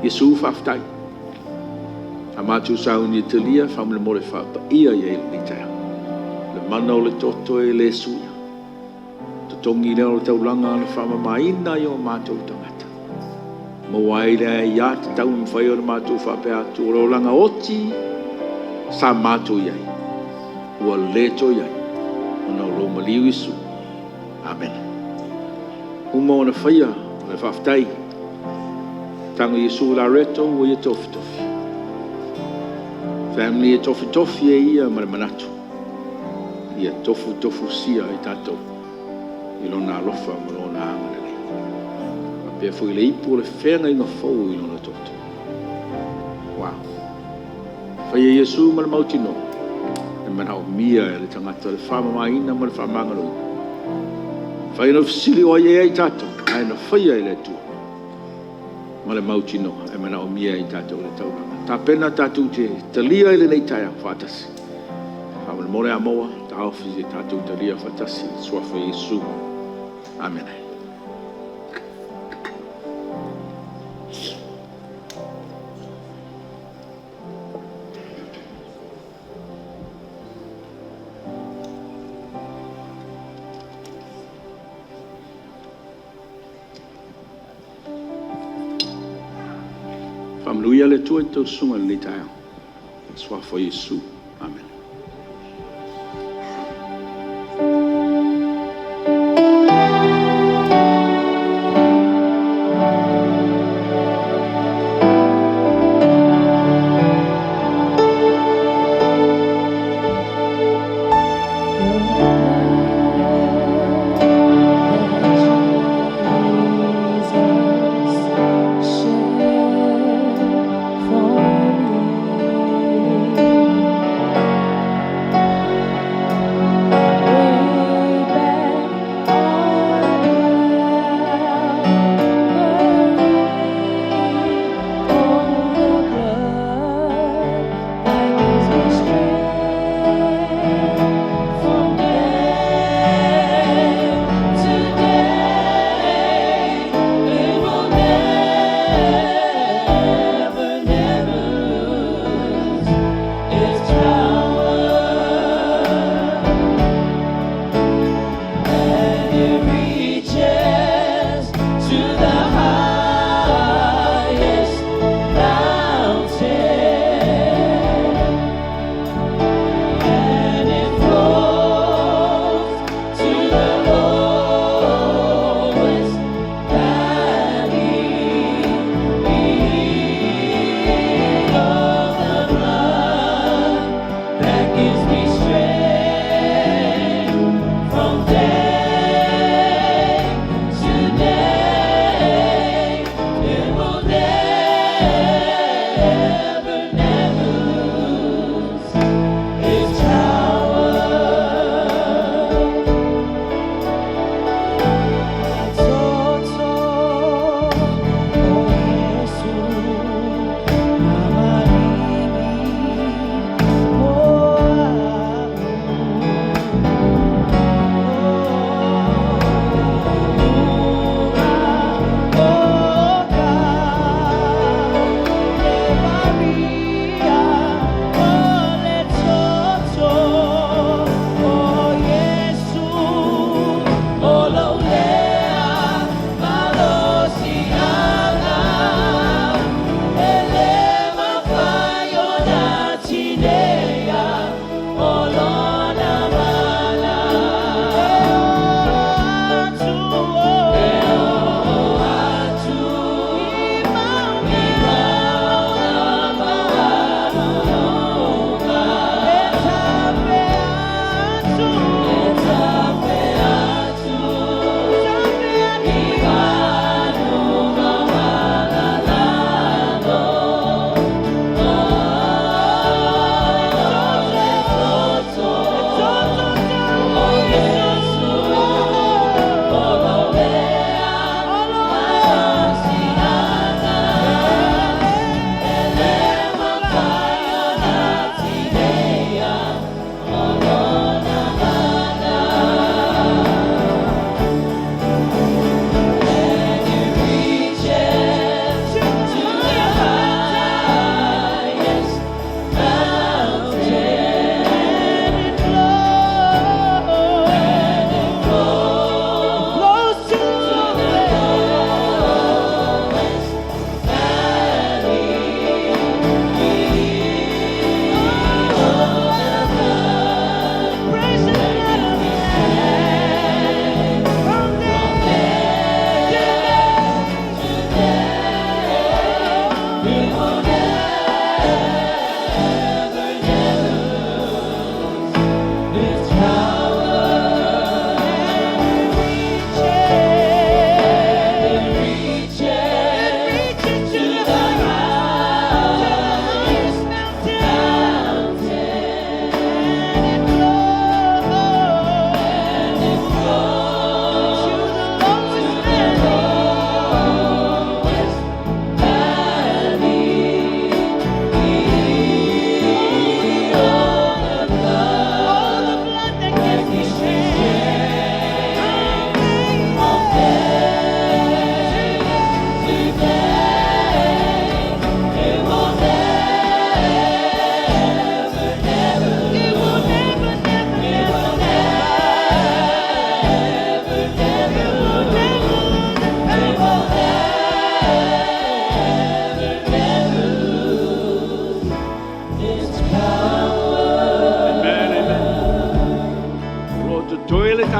Iesu faafetai. A matou sauni e talia, faamolemole faapaia i ai i lenei taeao. Le mana o le toto e le suia. Totogi lea o le taulaga na faamamaina ai o matou tagata. Maua ai le aiatatau e mafai ona matou faapea atu, o le olaga oti sa matou i ai, ua le toe i ai, ona o lou maliu Iesu. Amene. Uma ona faia le faafetai. Tago Iesu i le areto ua ia tofitofi. Family e tofitofi e ia ma le manatu, ia tofutofusia ai tatou i Lona alofa ma Lona agalelei. Faapea foi le ipu o le feagaiga fou i Lona toto. Wow. Faia Iesu ma le mautinoa e manaomia e le tagata le faamamaina ma le faamagaloina. Fai ona fesili o ai ea i tatou, ae na faia e le Atua ma le mautinoa e manaomia e i tatou le taulaga. Tapena tatou te talia i lenei taeao faatasi. Faamolemole a maua, taofi se i tatou talia faatasi i le suafa o Iesu. Amene. Faamanuia le Atua i le tou susuga i lenei taeao. I le suafa o Iesu. Amene. The blood that Jesus shed for me.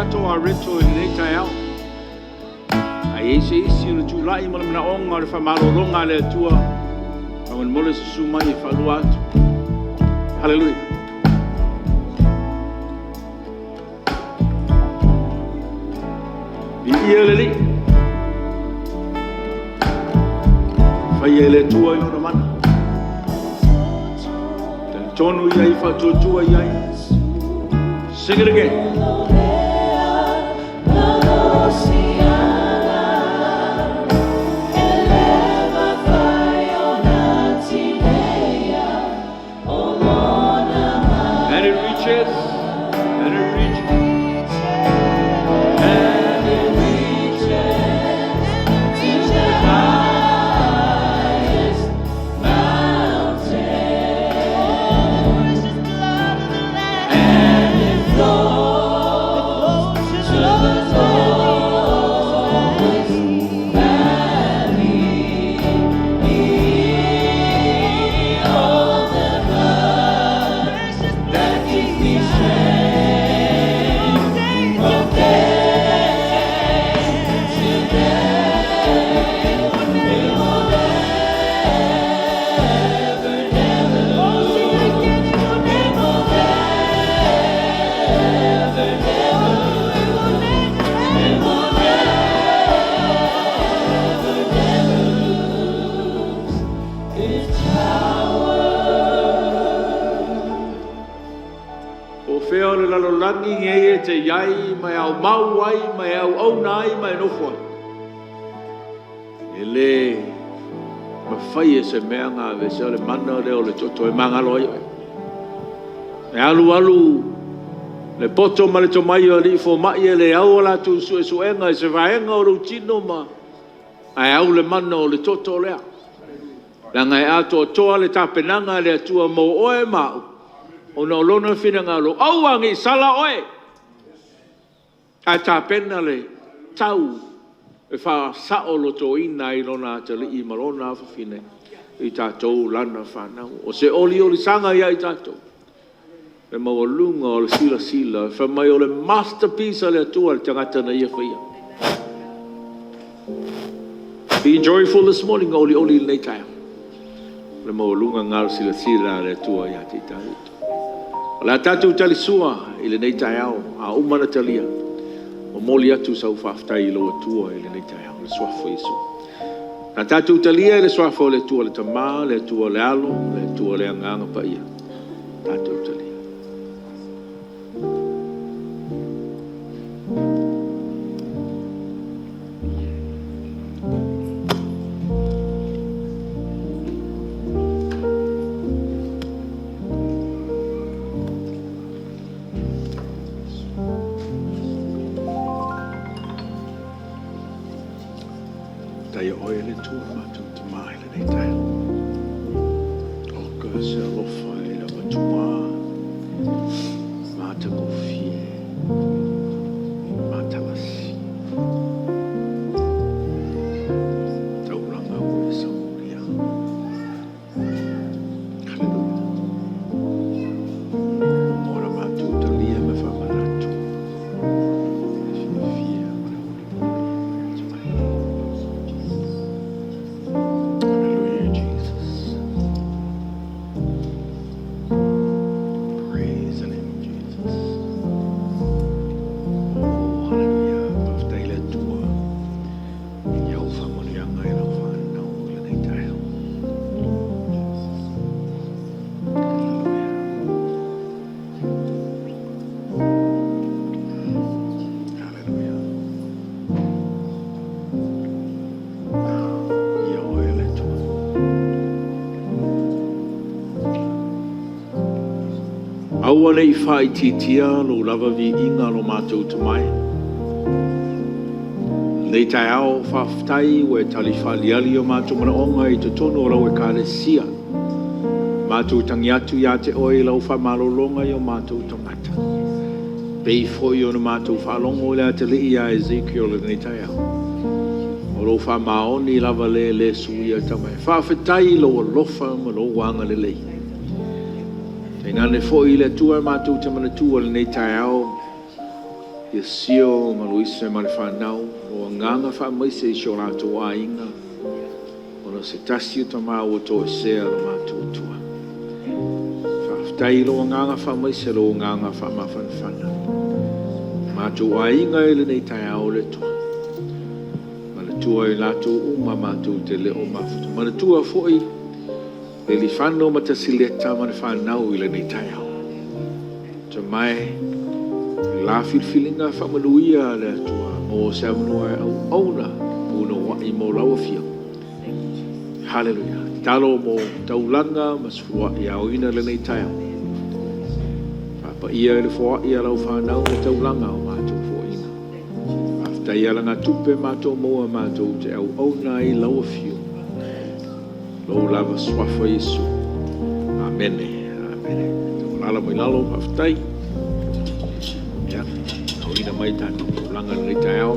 tatou areto i lenei taeao. A i ai se isi o na tulai ma le manaoga o le faamalologa a le Atua, faamolemole susu mai e faalua atu. Haleluia. Viia le Alii. Faia e le Atua i Lona mana. Talitonu i ai, faatuatua i ai. Sing it again. And it reaches, and it reaches, and it reaches to the highest mountain. And it flows to the lowest valley. Oh, the blood that gives me strength from day to day. It will never, never lose. It will never, never lose. It will never, never lose its power. O fea o le lalolagi nei e te i ai, ma e aumau ai, ma e auauna ai, ma e nofo ai. E le mafai e se mea ona aveesea le mana lea o le toto e magalo ai oe. E alu alu le poto ma le tomai o alii fomai e le au a latou suesuega i se vaega o lou tino ma ae au le mana o le toto lea. Leaga e atoatoa le tapenaga a le Atua mo oe ma au, ona o Lona finagalo, aua ne i sala oe, ae tapena le tau e faasaolotoina ai Lona atalii ma Lona afafine i tatou Lana fanau. O se oliolisaga ia i tatou le maualuga o le silasila fai mai o le masterpiece a le Atua le tagata na Ia faia. Be joyful this morning, olioli i lenei taeao. O le maualuga lena o le silasila a le Atua ia te i tatou. O le a tatou talisua i lenei taeao, a uma ona talia, momoli atu sau faafetai i lou Atua i lenei taeao i le Suafa o Iesu. O le a tatou talia i le Suafa o le Atua le Tama, le Atua le Alo, le Atua le Agaga Paia. Tatou talia. Faafetai ia oe le Atua lo matou Tama i lenei taeao. O ka se alofa e le avatua matagofie matalasi. Taulaga ua e saumolia. Hallelujah. Mo la matou talia ma faamanatu. Le fiafia ma le olioli mai. Hallelujah, Jesus. Praise the name of Jesus. Oh, hallelujah. Faafetai le Atua. I au faamanuiaga i lau fanau i lenei taeao. Hallelujah. Hallelujah. Ia oe le Atua. Aua ne i faaitiitia lou lava viiga lo matou Tama e. Lenei taeao faafetai ua e tali faaliali o matou manaoga i totonu o lau Ekalesia. Matou tagi atu ia te oe i lau faamalologa i o matou tagata. Pei foi ona matou faalogo i le atalii ia Ezekiel i lenei taeao. O lou faamaoni lava le le suia tama e. Faafetai i lou alofa ma lou agalelei. Tainane foi i le Atua e matou te manatua i lenei taeao. Ia Sio ma Luise ma le fanau, o agaga faamaise i si o latou aiga, ona o se tasi o tama ua toesea le matuatua. Faafetai i lou agaga faamaise, lou agaga faamafanafana. Matou aiga i lenei taeao le Atua, manatua i latou uma matou te le o mafuta. Manatua foi Lealifano ma Tasileta ma le fanau i lenei taeao. Lata mai i le la filifiliga faamanuia a le Atua, maua se avanoa e auauna punouai mo lau Afioga. Haleluia. Tatalo mo taulaga ma se foai e aoina i lenei taeao. Faapaia i le foai a lau fanau le taulaga o matou foaiina. Faafetai i alagatupe matou maua matou te auauna ai i lau afio. Lou lava suafa Iesu. Amene. Amene. Alaala mai lalo, faafetai. Ia, aoina mai tatou taulaga i lenei taeao.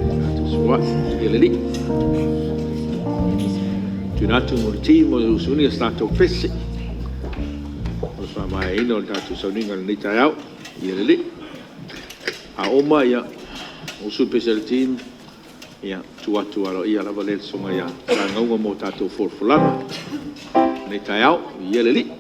Tatou soai i le Alii. Tuuina atu mo le team o le sunia sa tatou pese. O le faamaeaina o le tatou sauniga i lenei taeao. I le Alii. A uma, ia, usu le pese a le team, ia, tuu atu aloaia lava lea i le susuga ia Sagauga mo tatou folafolaga i lenei taeao. Viia le Alii.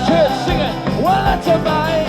Church, sing it. Wala tamai.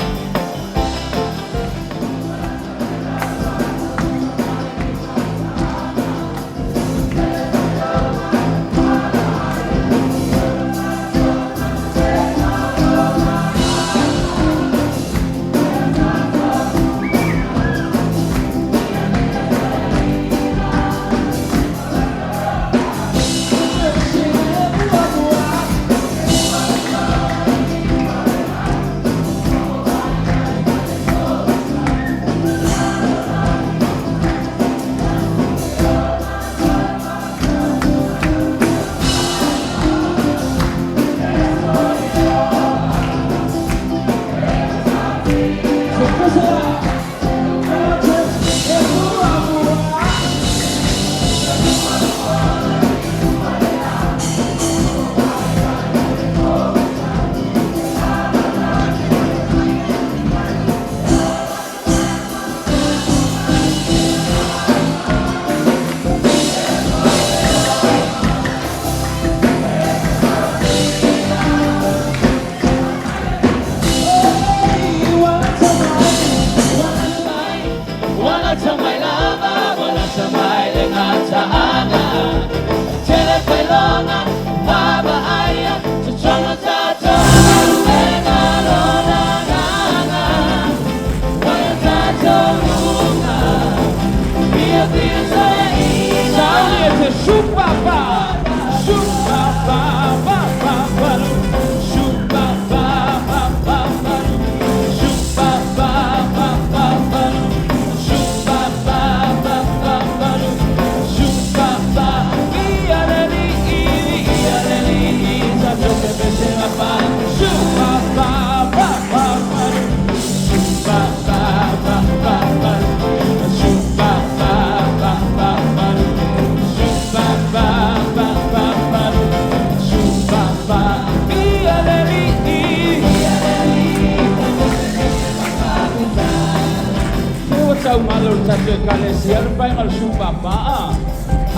taugala o le tatou ekalesia le paega o le supapa a.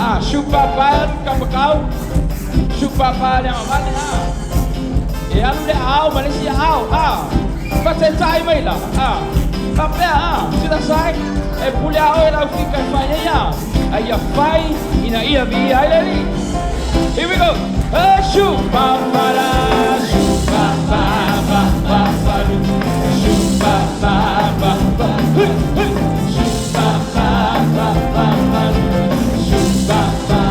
A, supapa e alu i kamakau, supapa le agavale a. E alu le aao ma le isi aao a. Faataitai mai la a. Faapea a, to the side, e pule a oe lau fika e fai ai a. A ia fai ina ia viia ai le Alii. Here we go. Supapa la, supapa pa pa pa lu. Supapa pa pa. Hey, hey. Supapa pa pa pa lu. Supapa.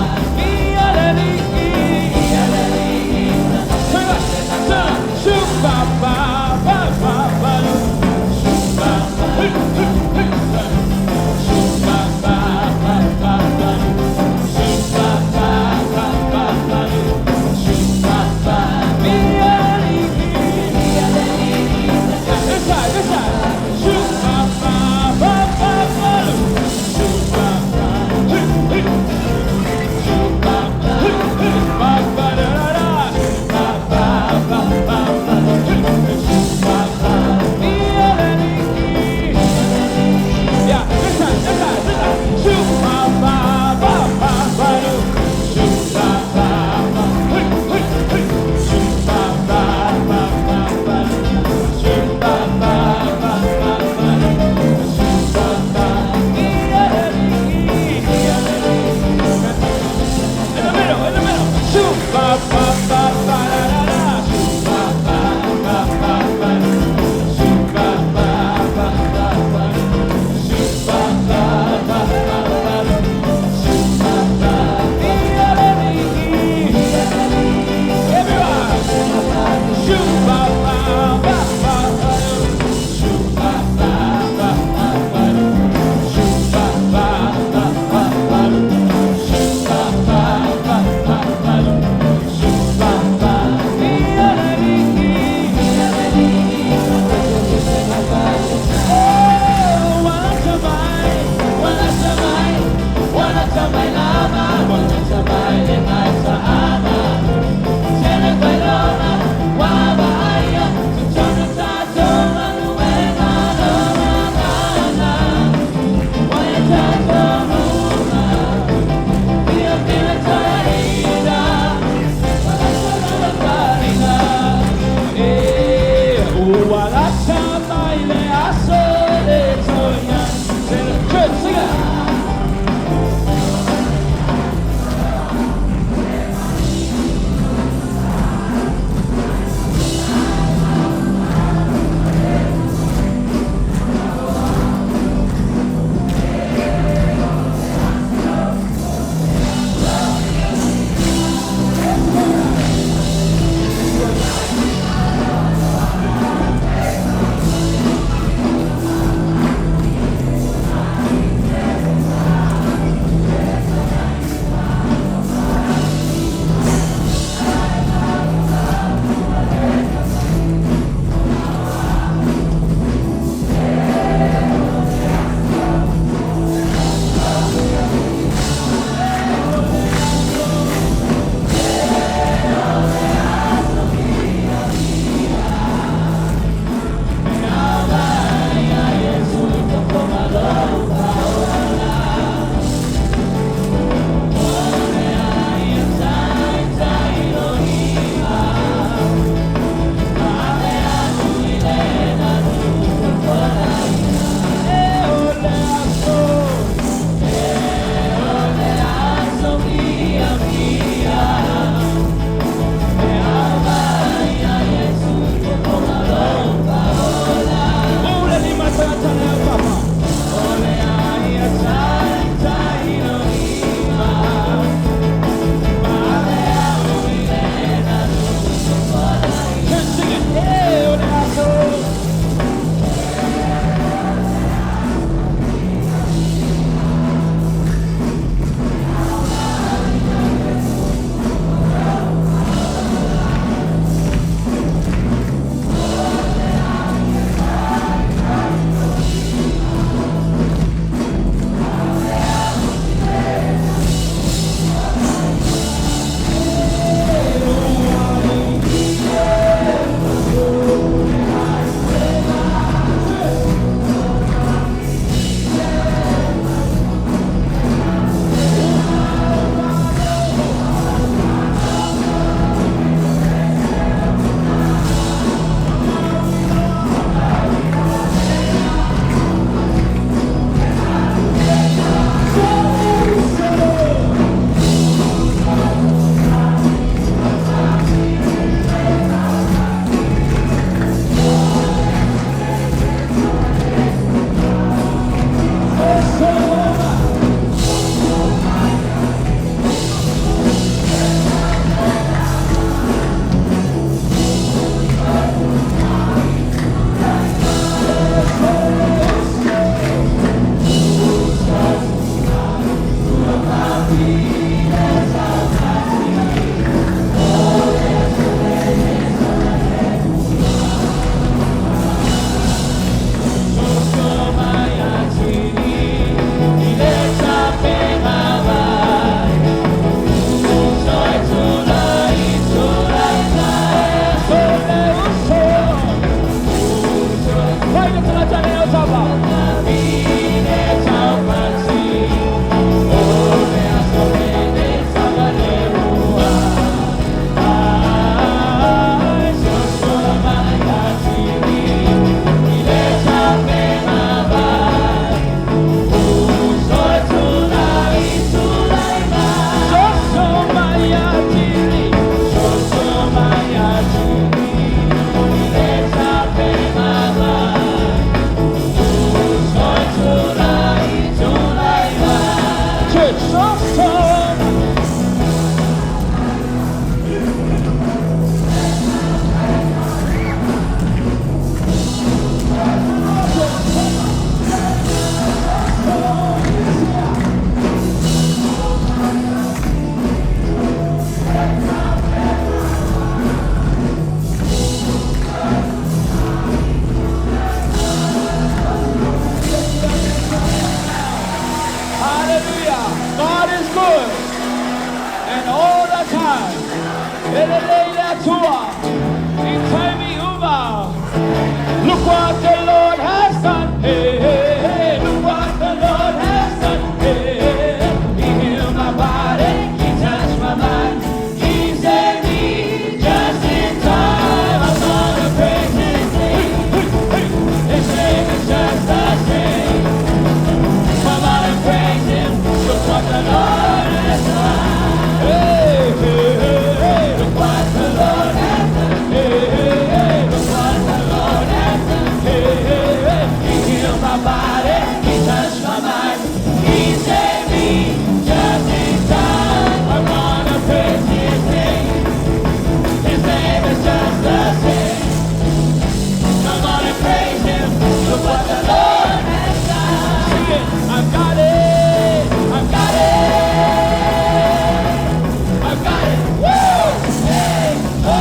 Ia le Alii, ia le Alii. Supapa pa pa pa lu. Supapa. Hey, hey, hey. Supapa pa pa pa lu. Supapa pa pa pa lu. Supapa. Ia more time. E lelei le Atua i taimi uma. Look what the Lord has done. Hey, hey, hey. Look what the Lord has done. Hey, hey, hey. He healed my body. He touched my mind. He saved me just in time. I'm gonna praise His name. His name is just the same. Come on and praise Him. Look what the Lord has done. Hey, hey, hey, hey. Look what the Lord has done. Hey, hey, hey. Look what the Lord has done. Hey, hey, hey. He healed my body. He touched my mind. He saved me just in time. I'm gonna praise His name. His name is just the same. Come on and praise Him. Look what the Lord has done. Sing it. I've got it. I've got it. I've got it. Woo! Hey, oh,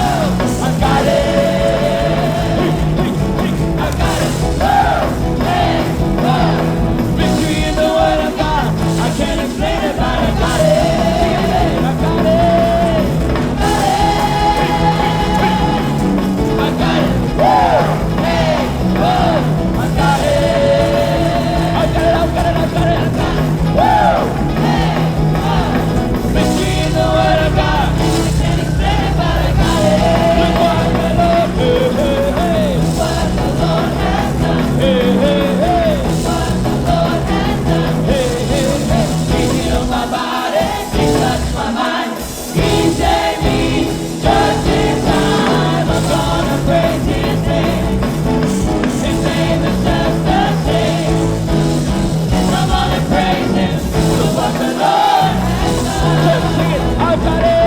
I've got it. Hey, hey, hey, I've got it. Woo! Hey, oh. Victory in the Word of God. I can't explain it, but I got it. I've got it. I got it. Woo! Hey, oh, I got it. I got it, I've got it, I've got it, I've got it. Woo! Hey, oh. Victory in the Word of God. I can't explain it, but I got it. Look what the Lord, hey, hey, hey. Look what the Lord has done. Hey, hey, hey. Look what the Lord has done. Hey, hey, hey. He healed my body. He touched my mind. He saved me just in time. I'm gonna praise His name. His name is just the same. Come on and praise Him. Look what the Lord has done. Just sing it. I've got it.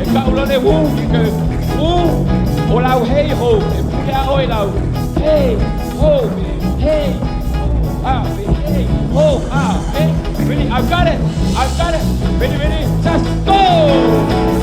E kaula le wu ki ke u o lau hey ho e pule a oi lau hey ho hey ho ah hey ho ah hey. Ready? I've got it. I've got it. Ready, ready, just go.